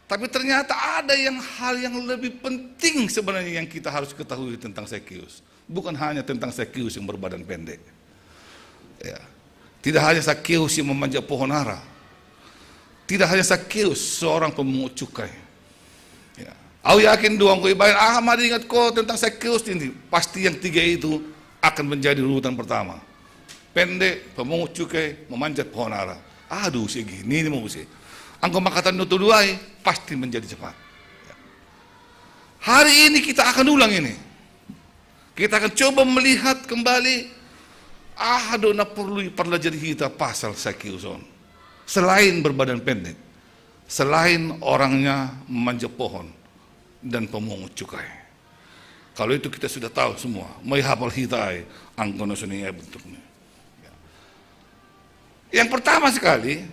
Tapi ternyata ada yang hal yang lebih penting sebenarnya yang kita harus ketahui tentang Sakeus. Bukan hanya tentang Sakeus yang berbadan pendek. Ya. Tidak hanya Sakeus yang memanjat pohon ara. Tidak hanya Sakeus seorang pemungut cukai. Ya. Au yakin doang ko ibain, ah, mari ingat ko tentang Sakeus ini. Pasti yang tiga itu akan menjadi urutan pertama. Pendek, pemungut cukai, memanjat pohon ara. Aduh, segi, ini, ini mau sih. Angko makatan nutu duai, pasti menjadi cepat. Hari ini kita akan ulang ini. Kita akan coba melihat kembali, ah, do na perlu pelajari kita pasal Sakeus on. Selain berbadan pendek, selain orangnya memanjat pohon dan pemungut cukai. Kalau itu kita sudah tahu semua, mai hapal hita ai, angko na suni ai bentuknya. Ya. Yang pertama sekali,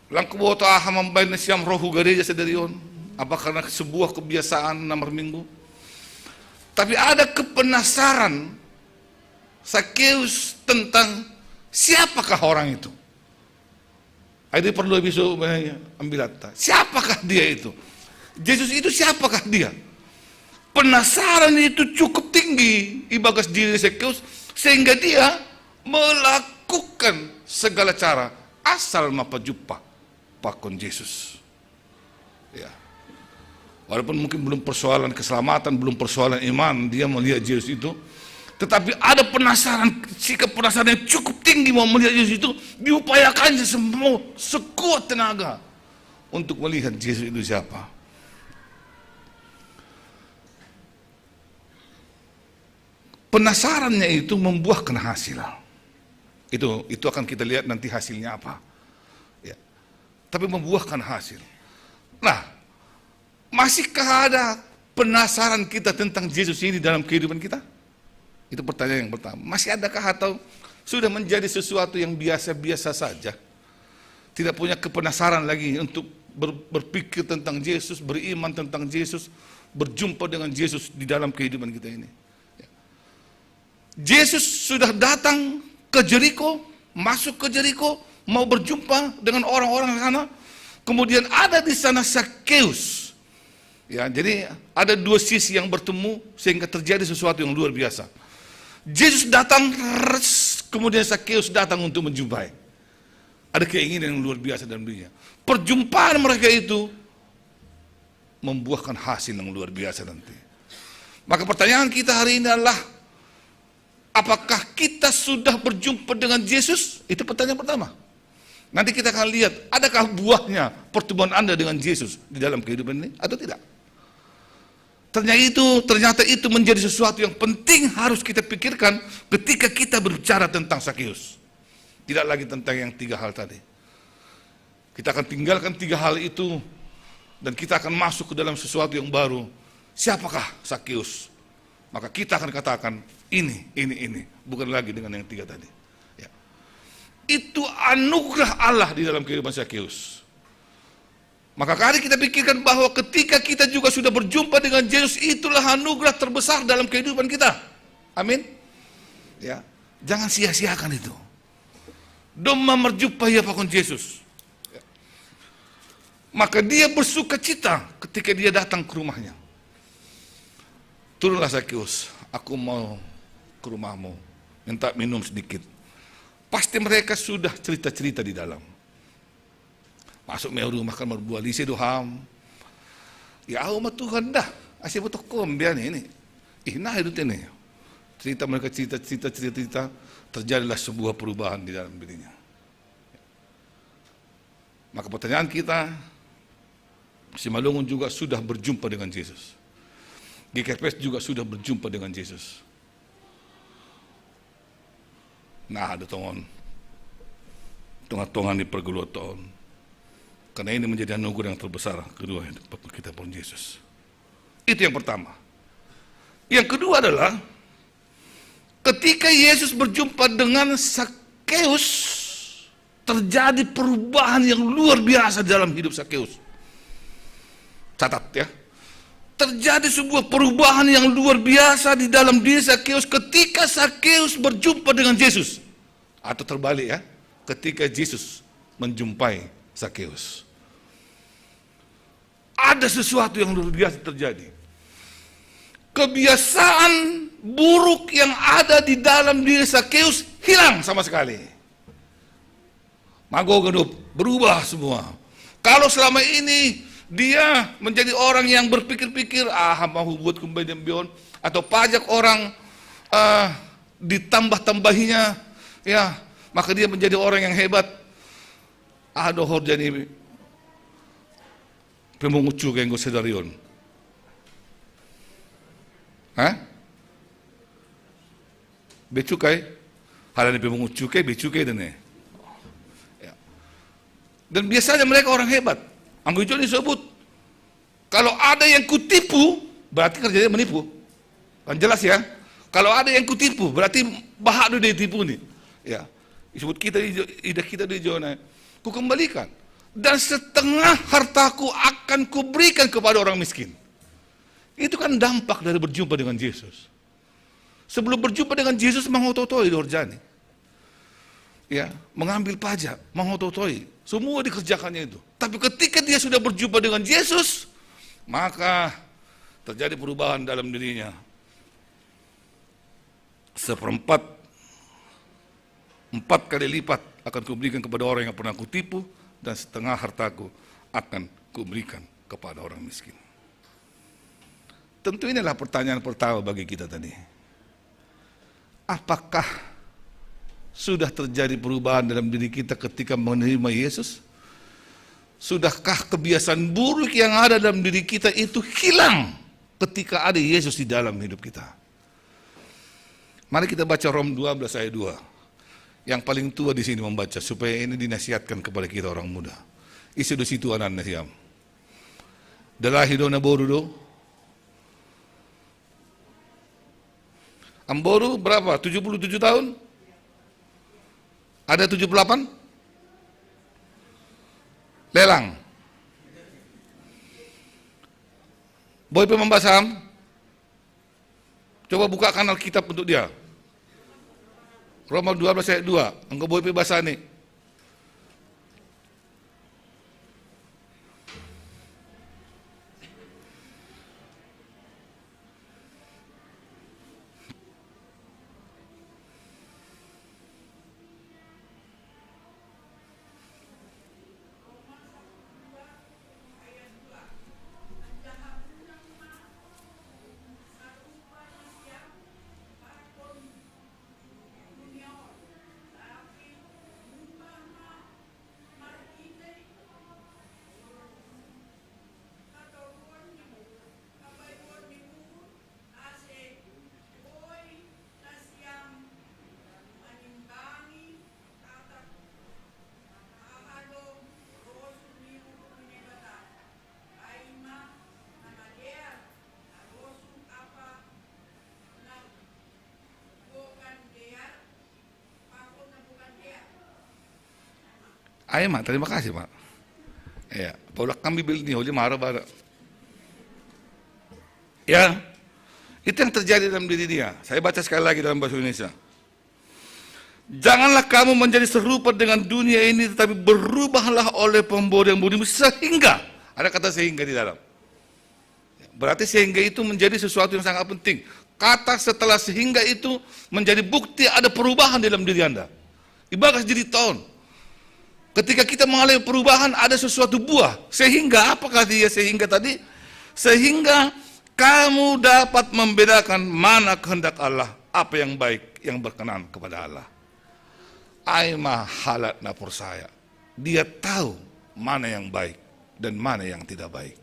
lang kuboto aha mambain na siam roh hu gareja sadari on, apa karena sebuah kebiasaan na marminggu. Tapi ada kepenasaran Sakeus tentang siapakah orang itu. Ai dia perlu bisu ambil data. Siapakah dia itu? Jesus itu siapakah dia? Penasaran itu cukup tinggi ibagas diri Sakeus sehingga dia melakukan segala cara asal mapa jumpa pakon Jesus. Ya. Walaupun mungkin belum persoalan keselamatan, belum persoalan iman, dia melihat Jesus itu. Tetapi ada penasaran, sikap penasaran yang cukup tinggi mau melihat Jesus itu, diupayakannya semua sekuat tenaga untuk melihat Jesus itu siapa. Penasarannya itu membuahkan hasil. Itu itu akan kita lihat nanti hasilnya apa. Ya. Tapi membuahkan hasil. Nah, masihkah ada penasaran kita tentang Jesus ini dalam kehidupan kita? Itu pertanyaan yang pertama. Masih adakah atau sudah menjadi sesuatu yang biasa-biasa saja? Tidak punya kepenasaran lagi untuk ber- berpikir tentang Yesus, beriman tentang Yesus, berjumpa dengan Yesus di dalam kehidupan kita ini. Ya. Yesus sudah datang ke Jeriko, masuk ke Jeriko, mau berjumpa dengan orang-orang di sana. Kemudian ada di sana Sakeus. Ya, jadi ada dua sisi yang bertemu sehingga terjadi sesuatu yang luar biasa. Yesus datang, res, kemudian Sakeus datang untuk menjumpai. Ada keinginan yang luar biasa dalam dirinya. Perjumpaan mereka itu membuahkan hasil yang luar biasa nanti. Maka pertanyaan kita hari ini adalah, apakah kita sudah berjumpa dengan Yesus? Itu pertanyaan pertama. Nanti kita akan lihat, adakah buahnya pertemuan Anda dengan Yesus di dalam kehidupan ini atau tidak? Ternyata itu, ternyata itu menjadi sesuatu yang penting harus kita pikirkan ketika kita berbicara tentang Sakeus. Tidak lagi tentang yang tiga hal tadi. Kita akan tinggalkan tiga hal itu dan kita akan masuk ke dalam sesuatu yang baru. Siapakah Sakeus? Maka kita akan katakan, "Ini, ini, ini." Bukan lagi dengan yang tiga tadi. Ya. Itu anugerah Allah di dalam kehidupan Sakeus. Maka mari kita pikirkan bahwa ketika kita juga sudah berjumpa dengan Yesus, itulah anugerah terbesar dalam kehidupan kita. Amin. Ya, jangan sia-siakan itu. Doma merjumpa ia pakon Yesus. Maka dia bersuka cita ketika dia datang ke rumahnya. "Turunlah, Sakeus, aku mau ke rumahmu, minta minum sedikit." Pasti mereka sudah cerita-cerita di dalam. Masuk me rumah kan, merbuah lise doham. Ya, au ma Tuhan dah. Ase botokom biar ini. Ih, nah, itu ini. Cerita mereka, cerita, cerita, cerita, cerita. Terjadilah sebuah perubahan di dalam dirinya. Maka pertanyaan kita, Simalungun juga sudah berjumpa dengan Yesus. G K P S juga sudah berjumpa dengan Yesus. Nah, ada tongon. Tengah-tengah di pergeluatan. Karena ini menjadi anugerah yang terbesar kedua, kita pun Yesus. Itu yang pertama. Yang kedua adalah ketika Yesus berjumpa dengan Sakeus, terjadi perubahan yang luar biasa dalam hidup Sakeus. Catat ya. Terjadi sebuah perubahan yang luar biasa di dalam diri Sakeus ketika Sakeus berjumpa dengan Yesus. Atau terbalik ya, ketika Yesus menjumpai Sakeus. Ada sesuatu yang luar biasa terjadi. Kebiasaan buruk yang ada di dalam diri Sakeus hilang sama sekali. Mago gendup, berubah semua. Kalau selama ini dia menjadi orang yang berpikir-pikir, "Ah, mau buat kembali dan beyond," atau pajak orang, eh, ditambah-tambahinya, ya, maka dia menjadi orang yang hebat. Ah, dohor jadi pemungut cukai nggo sedarion. Hah? Bea cukai? Halani pemungut cukai, bea cukai dene. Ya. Dan biasanya mereka orang hebat. Anggo ijo disebut, kalau ada yang kutipu, berarti kerjanya menipu. Kan jelas ya? Kalau ada yang kutipu, berarti baha do ditipu nih. Ya. Disebut kita di, idah kita di zona. Kukembalikan. Dan setengah hartaku akan kuberikan kepada orang miskin. Itu kan dampak dari berjumpa dengan Yesus. Sebelum berjumpa dengan Yesus, mangototoi do horjani. Ya, mengambil pajak, mangototoi. Semua dikerjakannya itu. Tapi ketika dia sudah berjumpa dengan Yesus, maka terjadi perubahan dalam dirinya. "Seperempat, empat kali lipat akan kuberikan kepada orang yang pernah kutipu, dan setengah hartaku akan kuberikan kepada orang miskin." Tentu inilah pertanyaan pertama bagi kita tadi. Apakah sudah terjadi perubahan dalam diri kita ketika menerima Yesus? Sudahkah kebiasaan buruk yang ada dalam diri kita itu hilang ketika ada Yesus di dalam hidup kita? Mari kita baca Rom dua belas ayat dua. Yang paling tua di sini membaca, supaya ini dinasihatkan kepada kita orang muda. Ise do situan na siam? Dalahi do na boru do? Amboru berapa? Tujuh puluh tujuh tahun? Ada tujuh puluh delapan? Lelang. Boi pe mambasam? Coba buka kanal kitab untuk dia. Roma dua belas ayat dua. Anggo boi pe basani. Ai ma, terima kasih, Pak. Ya, paulak kami bil ni holi mara bara. Ya, itu yang terjadi dalam diri dia. Saya baca sekali lagi dalam bahasa Indonesia. Janganlah kamu menjadi serupa dengan dunia ini, tetapi berubahlah oleh pemberian budimu, sehingga, ada kata sehingga di dalam. Berarti sehingga itu menjadi sesuatu yang sangat penting. Kata setelah sehingga itu menjadi bukti ada perubahan dalam diri Anda. Ibarat diri tahun. Ketika kita mengalami perubahan, ada sesuatu buah. Sehingga, apakah dia sehingga tadi? Sehingga kamu dapat membedakan mana kehendak Allah, apa yang baik, yang berkenan kepada Allah. Ai ma halat na percaya. Dia tahu mana yang baik dan mana yang tidak baik.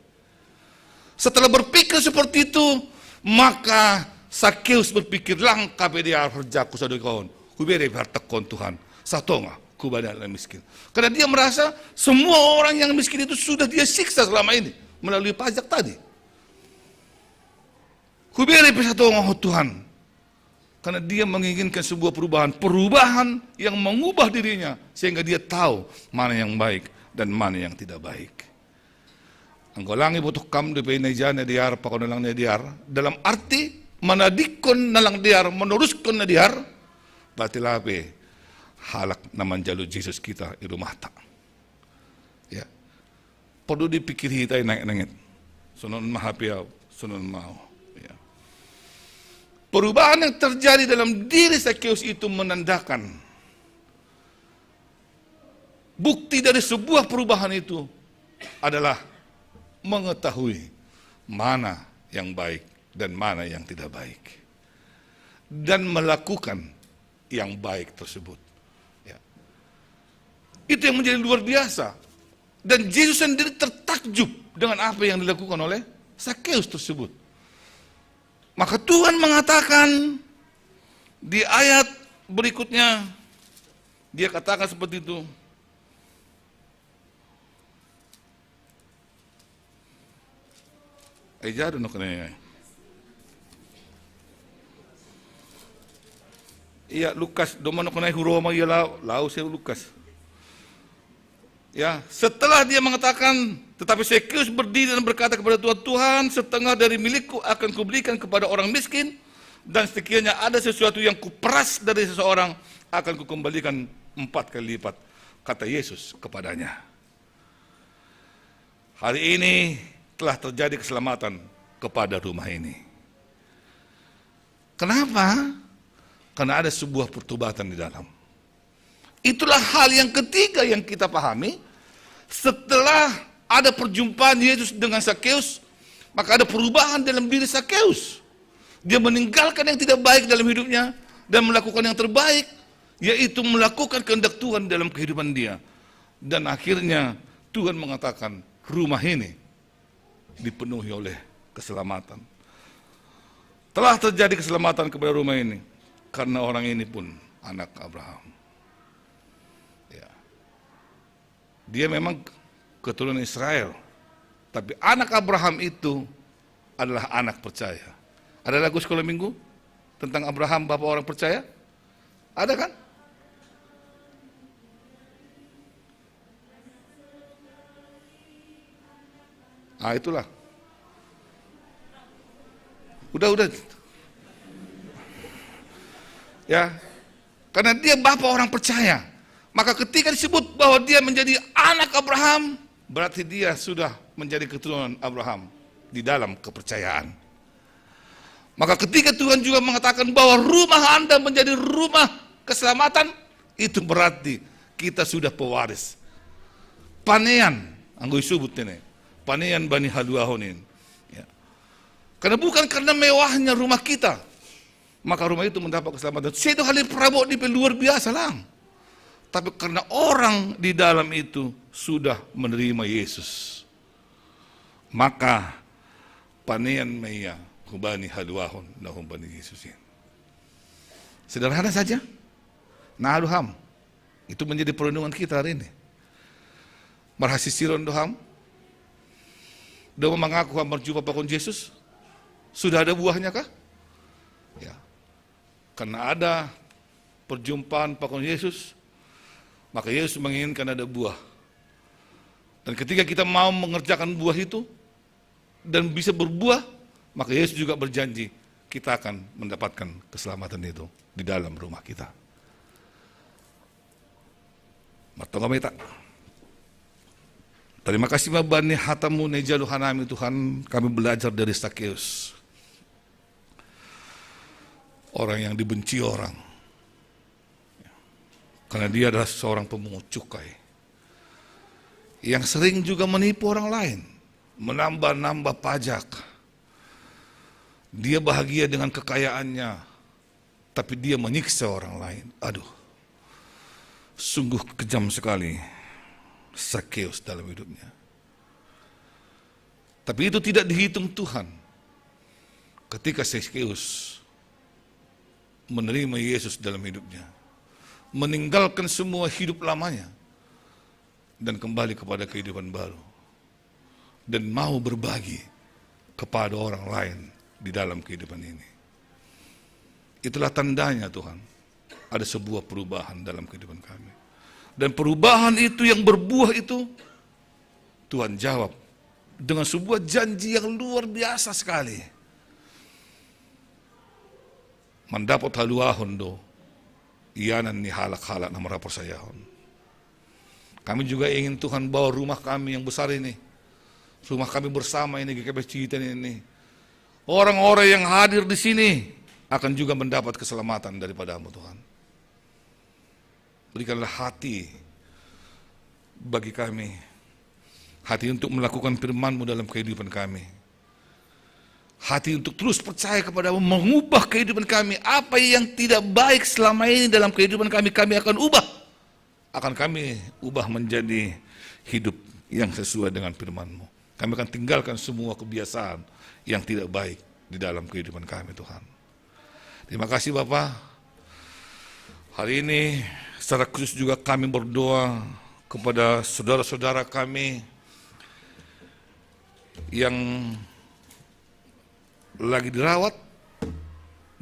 Setelah berpikir seperti itu, maka Sakeus berpikir, langkah pe dia harjaku sadoi kawan. Kubere pe hartaku kawan Tuhan. Satonga, kubani na miskin. Karena dia merasa semua orang yang miskin itu sudah dia siksa selama ini melalui pajak tadi. Kubere pe satonga ho Tuhan. Karena dia menginginkan sebuah perubahan. Perubahan yang mengubah dirinya. Sehingga dia tahu mana yang baik dan mana yang tidak baik. Anggo lang iboto kam dope na ija na dear, pakon na lang na dear. Dalam arti, manadikkon na lang dear, meneruskan na dear. Berarti lape halak na manjalo Jesus kita i rumahta. Ya. Perlu dipikir hita i nangit-nangit. Sonon ma hape au, sonon ma au. Ya. Perubahan yang terjadi dalam diri Sakeus itu menandakan bukti dari sebuah perubahan itu adalah mengetahui mana yang baik dan mana yang tidak baik, dan melakukan yang baik tersebut. Ya. Itu yang menjadi luar biasa. Dan Yesus sendiri tertakjub dengan apa yang dilakukan oleh Sakeus tersebut. Maka Tuhan mengatakan di ayat berikutnya, dia katakan seperti itu. Ai jado no kena. Iya, Lukas, doma no kena huroma iya lau, lau saya Lukas. Ya, setelah dia mengatakan, tetapi Sakeus berdiri dan berkata kepada Tuhan, Tuhan, setengah dari milikku akan kuberikan kepada orang miskin, dan sekiranya ada sesuatu yang kuperas dari seseorang, akan kukembalikan empat kali lipat, kata Yesus kepadanya. Hari ini telah terjadi keselamatan kepada rumah ini. Kenapa? Karena ada sebuah pertobatan di dalam. Itulah hal yang ketiga yang kita pahami. Setelah ada perjumpaan Yesus dengan Sakeus, maka ada perubahan dalam diri Sakeus. Dia meninggalkan yang tidak baik dalam hidupnya dan melakukan yang terbaik, yaitu melakukan kehendak Tuhan dalam kehidupan dia. Dan akhirnya Tuhan mengatakan, rumah ini dipenuhi oleh keselamatan. Telah terjadi keselamatan kepada rumah ini karena orang ini pun anak Abraham. Ya. Dia memang keturunan Israel, tapi anak Abraham itu adalah anak percaya. Ada lagu sekolah minggu tentang Abraham, bapak orang percaya? Ada kan? Ah, itulah. Udah, udah. Ya. Karena dia bapak orang percaya. Maka ketika disebut bahwa dia menjadi anak Abraham, berarti dia sudah menjadi keturunan Abraham di dalam kepercayaan. Maka ketika Tuhan juga mengatakan bahwa rumah Anda menjadi rumah keselamatan, itu berarti kita sudah pewaris. Panean, anggo isebut ini. Panean bani haluahon in. Ya. Karena bukan karena mewahnya rumah kita, maka rumah itu mendapat keselamatan. Sedo hal yang perabot di luar biasa lang. Tapi karena orang di dalam itu sudah menerima Yesus, maka panean ma ia hubani haluahon na humbani Yesus in. Sederhana saja. Na alu ham. Itu menjadi perenungan kita hari ini. Marhasisiron do ham? Doma mangaku ham marjumpa pakon Yesus? Sudah ada buahnya kah? Ya. Karena ada perjumpaan pakon Yesus, Maka Yesus menginginkan ada buah. Dan ketika kita mau mengerjakan buah itu dan bisa berbuah, maka Yesus juga berjanji kita akan mendapatkan keselamatan itu di dalam rumah kita. Martonga' mai ta. Terima kasih ma bani hatamu ne jalu hanami Tuhan, kami belajar dari Sakeus. Orang yang dibenci orang. Karena dia adalah seorang pemungut cukai. Yang sering juga menipu orang lain. Menambah-nambah pajak. Dia bahagia dengan kekayaannya. Tapi dia menyiksa orang lain. Aduh. Sungguh kejam sekali Sakeus dalam hidupnya. Tapi itu tidak dihitung Tuhan. Ketika Sakeus menerima Yesus dalam hidupnya, meninggalkan semua hidup lamanya, dan kembali kepada kehidupan baru, dan mau berbagi kepada orang lain di dalam kehidupan ini. Itulah tandanya, Tuhan, ada sebuah perubahan dalam kehidupan kami. Dan perubahan itu yang berbuah itu, Tuhan jawab dengan sebuah janji yang luar biasa sekali. Mandapot haluahon do ianan ni halak-halak na maraporsayaon. Kami juga ingin, Tuhan, bahwa rumah kami yang besar ini, rumah kami bersama ini, G K P S Cilegon ini, orang-orang yang hadir di sini akan juga mendapat keselamatan daripada-Mu, Tuhan. Berikanlah hati bagi kami, hati untuk melakukan firman-Mu dalam kehidupan kami. Hati untuk terus percaya kepada-Mu, mengubah kehidupan kami. Apa yang tidak baik selama ini dalam kehidupan kami, kami akan ubah. Akan kami ubah menjadi hidup yang sesuai dengan firman-Mu. Kami akan tinggalkan semua kebiasaan yang tidak baik di dalam kehidupan kami, Tuhan. Terima kasih, Bapa. Hari ini secara khusus juga kami berdoa kepada saudara-saudara kami yang lagi dirawat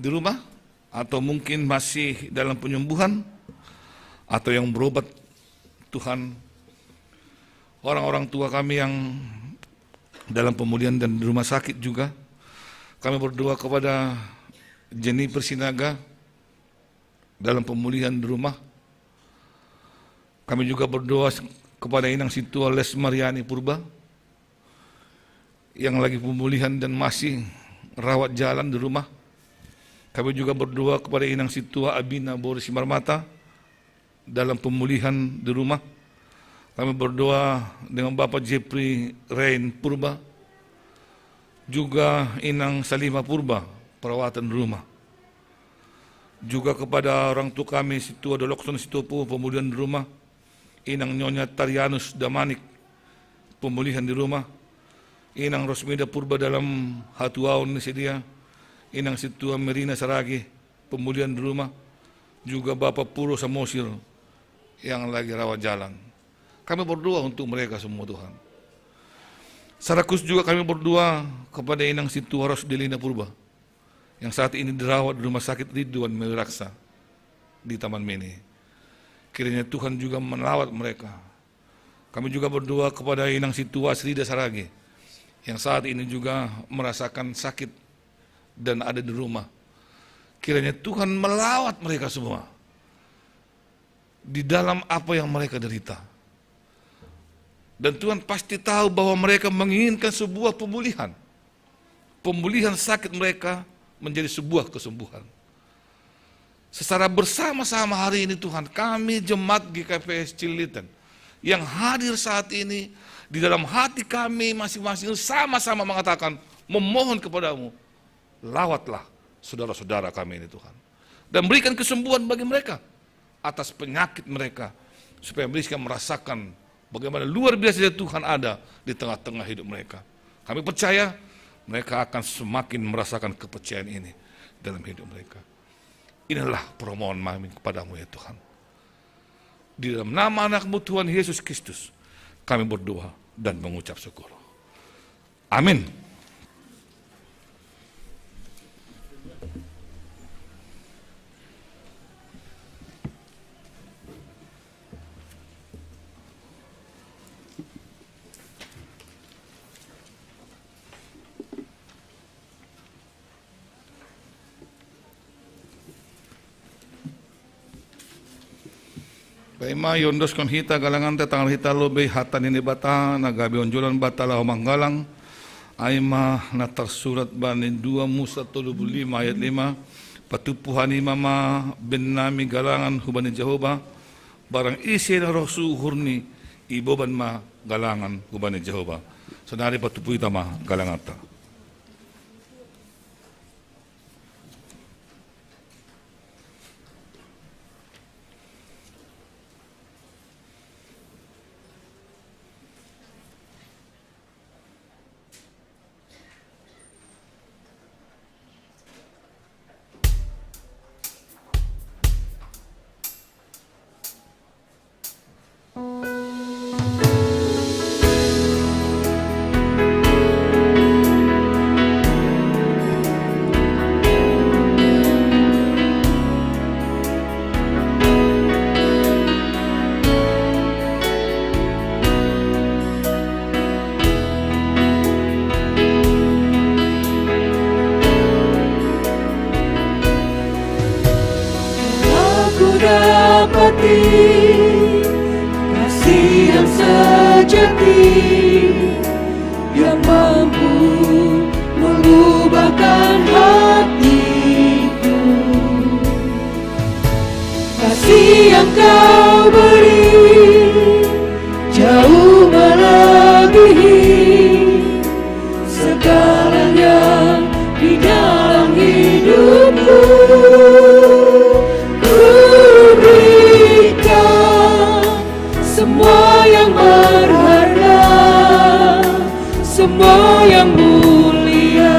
di rumah, atau mungkin masih dalam penyembuhan, atau yang berobat, Tuhan. Orang-orang tua kami yang dalam pemulihan dan di rumah sakit juga. Kami berdoa kepada Jennifer Sinaga dalam pemulihan di rumah. Kami juga berdoa kepada Inang Situa Les Mariani Purba yang lagi pemulihan dan masih rawat jalan di rumah. Kami juga berdoa kepada Inang Situa Abina Boris Simarmata dalam pemulihan di rumah. Kami berdoa dengan Bapak Jeffrey Rain Purba, juga Inang Salima Purba, perawatan rumah. Juga kepada orang tua kami, Situa Dolokson Sitopu, pemulihan di rumah. Inang Nyonya Tarianus Damanik, pemulihan di rumah. Inang Rosmida Purba dalam hatuaon ni si dia. Inang Situa Merina Saragi, pemulihan di rumah. Juga Bapak Puro Samosir yang lagi rawat jalan. Kami berdoa untuk mereka semua, Tuhan. Secara khusus juga kami berdoa kepada Inang Situa Rosdelina Purba yang saat ini dirawat di Rumah Sakit Ridwan Mewiraksa di Taman Mini. Kiranya Tuhan juga melawat mereka. Kami juga berdoa kepada Inang Situa Asrida Saragi yang saat ini juga merasakan sakit dan ada di rumah. Kiranya Tuhan melawat mereka semua di dalam apa yang mereka derita. Dan Tuhan pasti tahu bahwa mereka menginginkan sebuah pemulihan. Pemulihan sakit mereka menjadi sebuah kesembuhan. Secara bersama-sama hari ini, Tuhan, kami jemaat G K P S Cilegon yang hadir saat ini, di dalam hati kami masing-masing sama-sama mengatakan, memohon kepada-Mu, lawatlah saudara-saudara kami ini, Tuhan. Dan berikan kesembuhan bagi mereka atas penyakit mereka, supaya mereka merasakan bagaimana luar biasa Tuhan ada di tengah-tengah hidup mereka. Kami percaya mereka akan semakin merasakan kepercayaan ini dalam hidup mereka. Inilah permohonan kami kepada-Mu, ya Tuhan. Di dalam nama Anak-Mu, Tuhan Yesus Kristus, kami berdoa dan mengucap syukur. Amin. Taima yondoskon hita galanganta tangar hita lobei hata ni Naibata na gabe onjolan banta laho manggalang. Ai ma na tarsurat bani dua Musa tolu puluh lima ayat lima. Patupu hanima ma bennami galangan hubani Jahowa, barang ise na roh su uhurni, iboban ma galangan hubani Jahowa. Sonari patupu hita ma galanganta. Aku dapati kasih yang sejati yang mampu mengubahkan hatiku. Kasih yang kau beri jauh melebihi segalanya di dalam hidupku. Ku berikan semua yang berharga, semua yang mulia,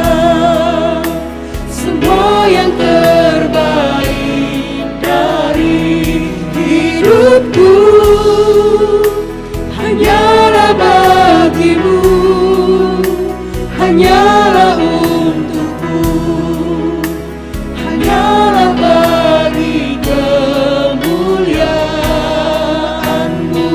semua yang terbaik dari hidupku. Hanyalah bagimu, hanyalah untukmu, hanyalah bagi kemuliaanmu.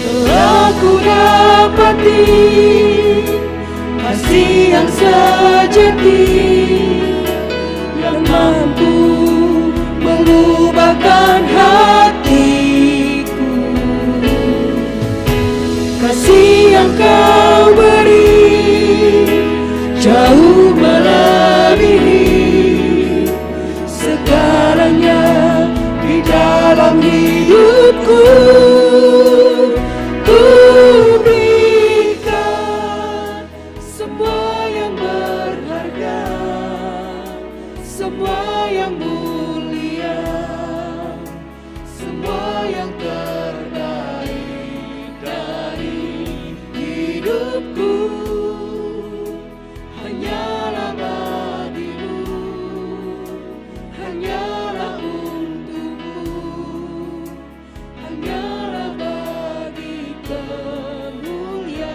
Telah ku dapati kasih yang sejati yang mampu mengubahkan hatiku. Kasih yang kau beri jauh melebihi segalanya di dalam hidupku. Ku berikan semua yang berharga, semua yang mulia, semua yang terbaik dari hidupku. Hanyalah bagimu, hanyalah untukmu, hanyalah bagi kemuliaanmu.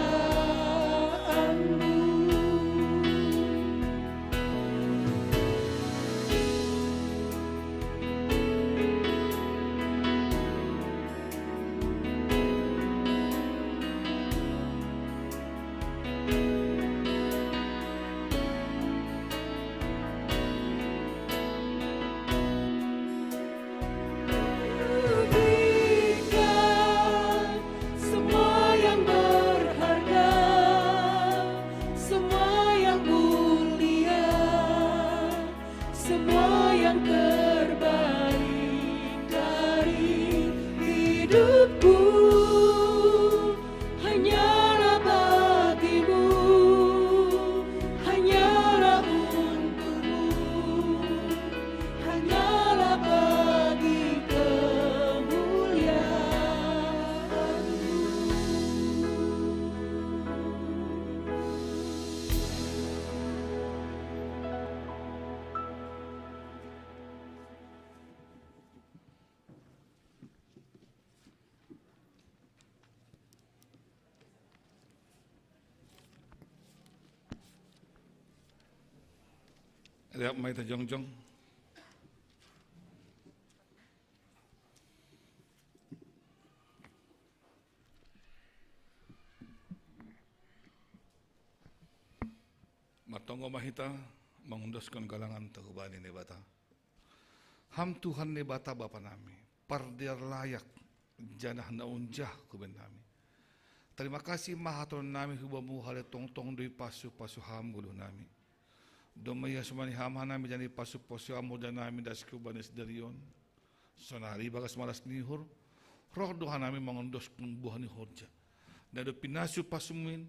Semua yang berharga, semua yang mulia, semua yang terbaik dari hidupku. Hanyalah bagimu, hanyalah untukmu, hanyalah bagi kemuliaanmu. Lihat mai ta jongjong. Matongo ma hi Hita mangundoskon galangan ta hubani Naibata. Ham Tuhan Naibata Bapa nami, pardear layak, janah na unjah hubani nami. Tarima kasih ma hatoron nami hubamu, halani tongtong do ipasu-pasu Ham goluh nami. Domma iasomani Ham hanami janah ipasu-pasu Ham horja nami das hubani sidari on. Sonari ibagas malas ni uhur, roh do hanami mangondoskon buah ni horja na dob pinasu-pasumin,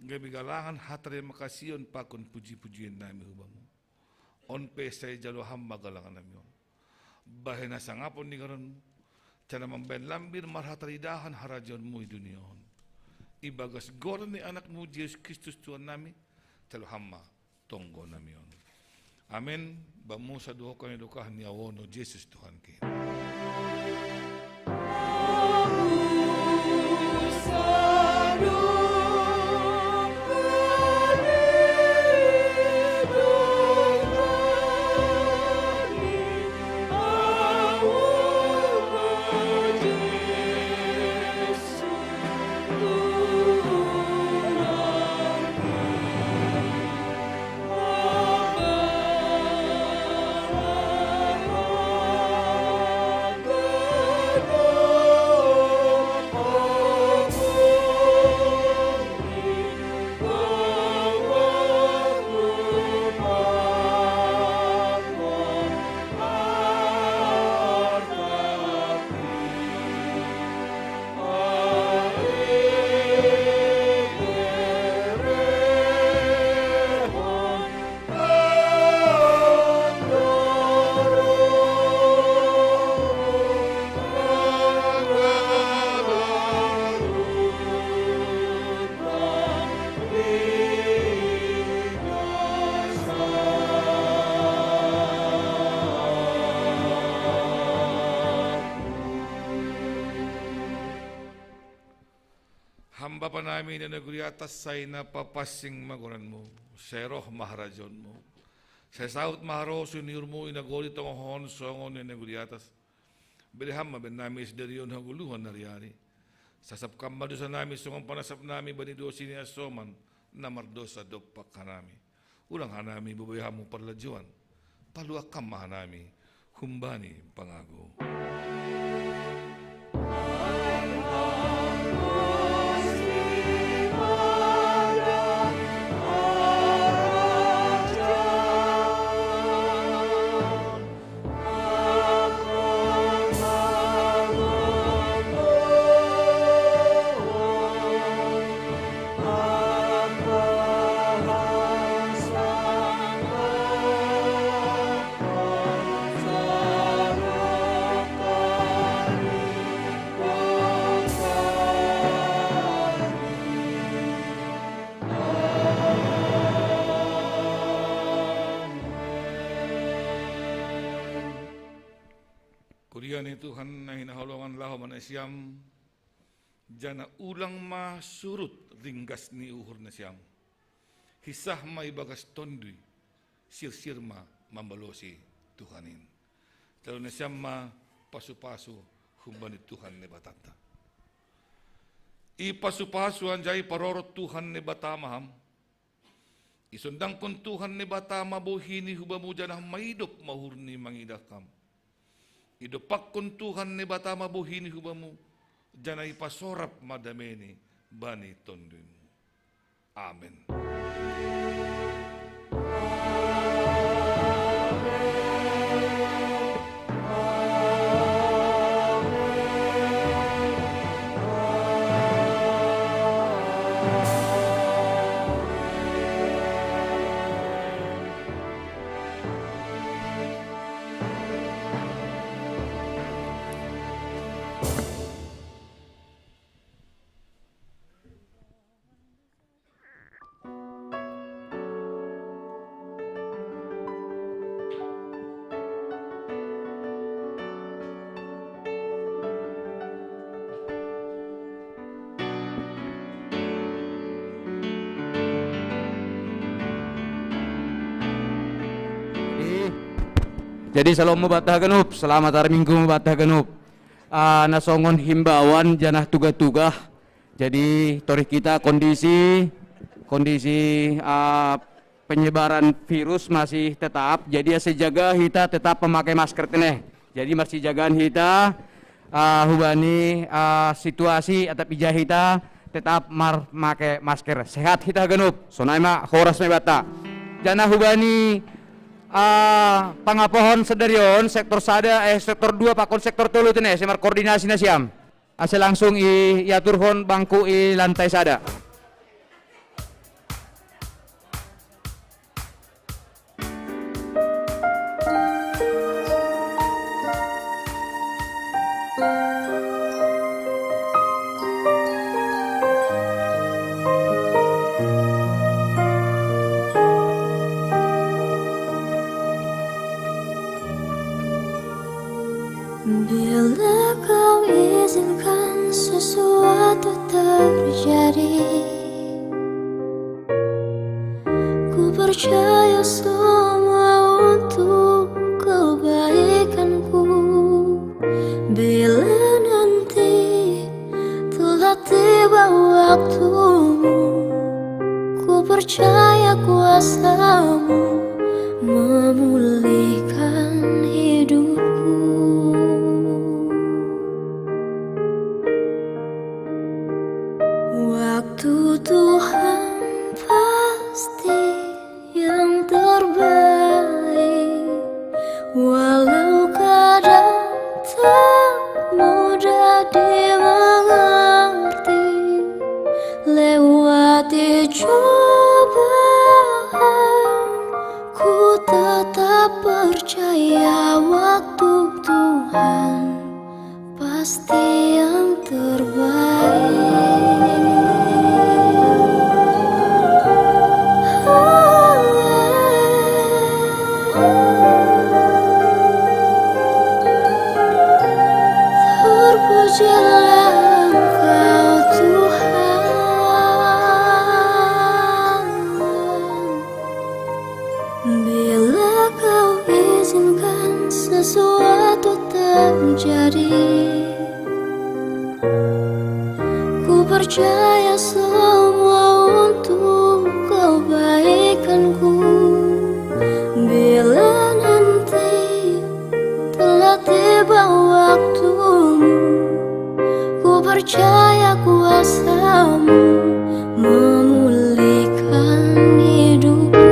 gabe galangan hatarima kasihan pakon puji-pujian nami hubamu. On pe sai jalo Ham ma galangan nami on. Bahen hasangapon ni goranmu, janah mambahen lambin marhataridahan harajaonmu i dunia on. Ibagas goran ni AnakMu Jesus Kristus Tuhan nami, jalo Ham ma tonggo nami on. Amen. Bamu sadohok hami dokah ni ahu on, o Jesus Tuhan kehe. Ham Bapa nami na i nagori atas, sai na papansing ma goranMu, sai roh ma harajaonMu, sai saud ma harosuh ni uhurMu i nagori tongoh on songon na i nagori atas. Bere Ham ma bannami sadari on hagoluhan ni ari-ari. Sasap Ham ma dosa nami songon panasap nami bani dousa ni hasoman na mardousa dompak hanami. Ulang hanami boi-boi Hamu parlajouan. Paluah Ham ma hanami humbani pangago. Kuria ni Tuhan na hinaholongan laho ma nasiam, janah ulang ma surut ringgas ni uhur nasiam. Hinsah ma ibagas Tonduy, sirsir ma mambalosi Tuhan in. Jalo nasiam ma pasu-pasu humbani Tuhan Naibatanta. Ipasu-pasu anjaha iparorot Tuhan Naibata ma ham. Isondangkon Tuhan Naibata ma bohi-Ni hubamu janah maidop ma uhur-Ni mangidah ham. Idompakkon Tuhan Naibata ma bohi-Ni hubamu, janah ipasorap ma dame-Ni bani tonduymu. Amen. Jadi, jadi, syalom ma banta haganup, selamat ari Minggu ma banta haganup. Ah, na songon himbauan janah tugah-tugah. Jadi, torih hita kondisi, kondisi, ah, penyebaran virus masih tetap, jadi asa jaga hita tetap memakai masker teneh. Jadi masih jagaan hita, ah, hubani, ah, situasi atap ija hita tetap mar make masker. Sehat hita ganup. Sonai ma horas me bata. Jana hubani, ah, pangapohon sadarion sektor sada, eh, sektor dua pakon sektor tolu teneh, semar koordinasi nasiam. Asa langsung i, iaturhon bangku i lantai sada. Bila kau izinkan sesuatu terjadi, ku percaya semua untuk kebaikanku. Bila nanti telah tiba waktumu, ku percaya kuasamu memulihkan hidupku. Waktu Tuhan pasti yang terbaik, walau kadang tak mudah dimengerti. Lewati cobaan, ku tetap percaya waktu Tuhan pasti yang terbaik. Terpujilah Engkau, Tuhan. Bila kau izinkan sesuatu terjadi, ku percaya semua untuk kebaikanku. Bila nanti telah tiba waktumu, ku percaya kuasamu memulihkan hidupku.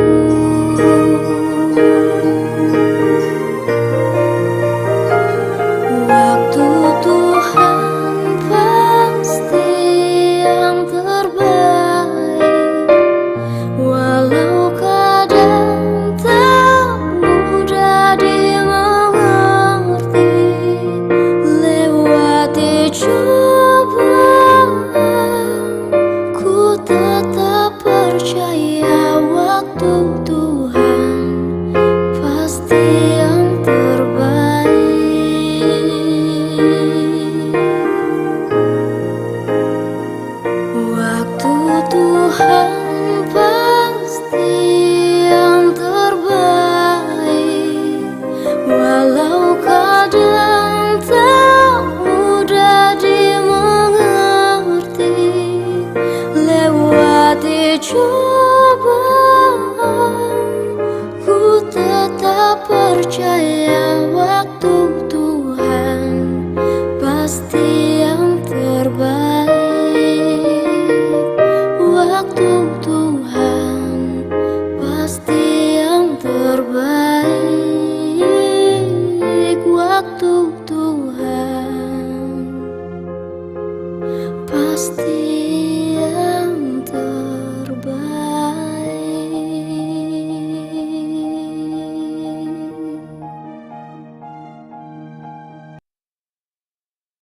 Waktu Tuhan pasti yang terbaik, walau kadang tak mudah dimengerti. Lewati cobaan, ku tetap percaya waktu Tuhan pasti yang terbaik. Waktu Tuhan pasti yang terbaik, walau kadang tak mudah dimengerti. Lewati cobaan, ku tetap percaya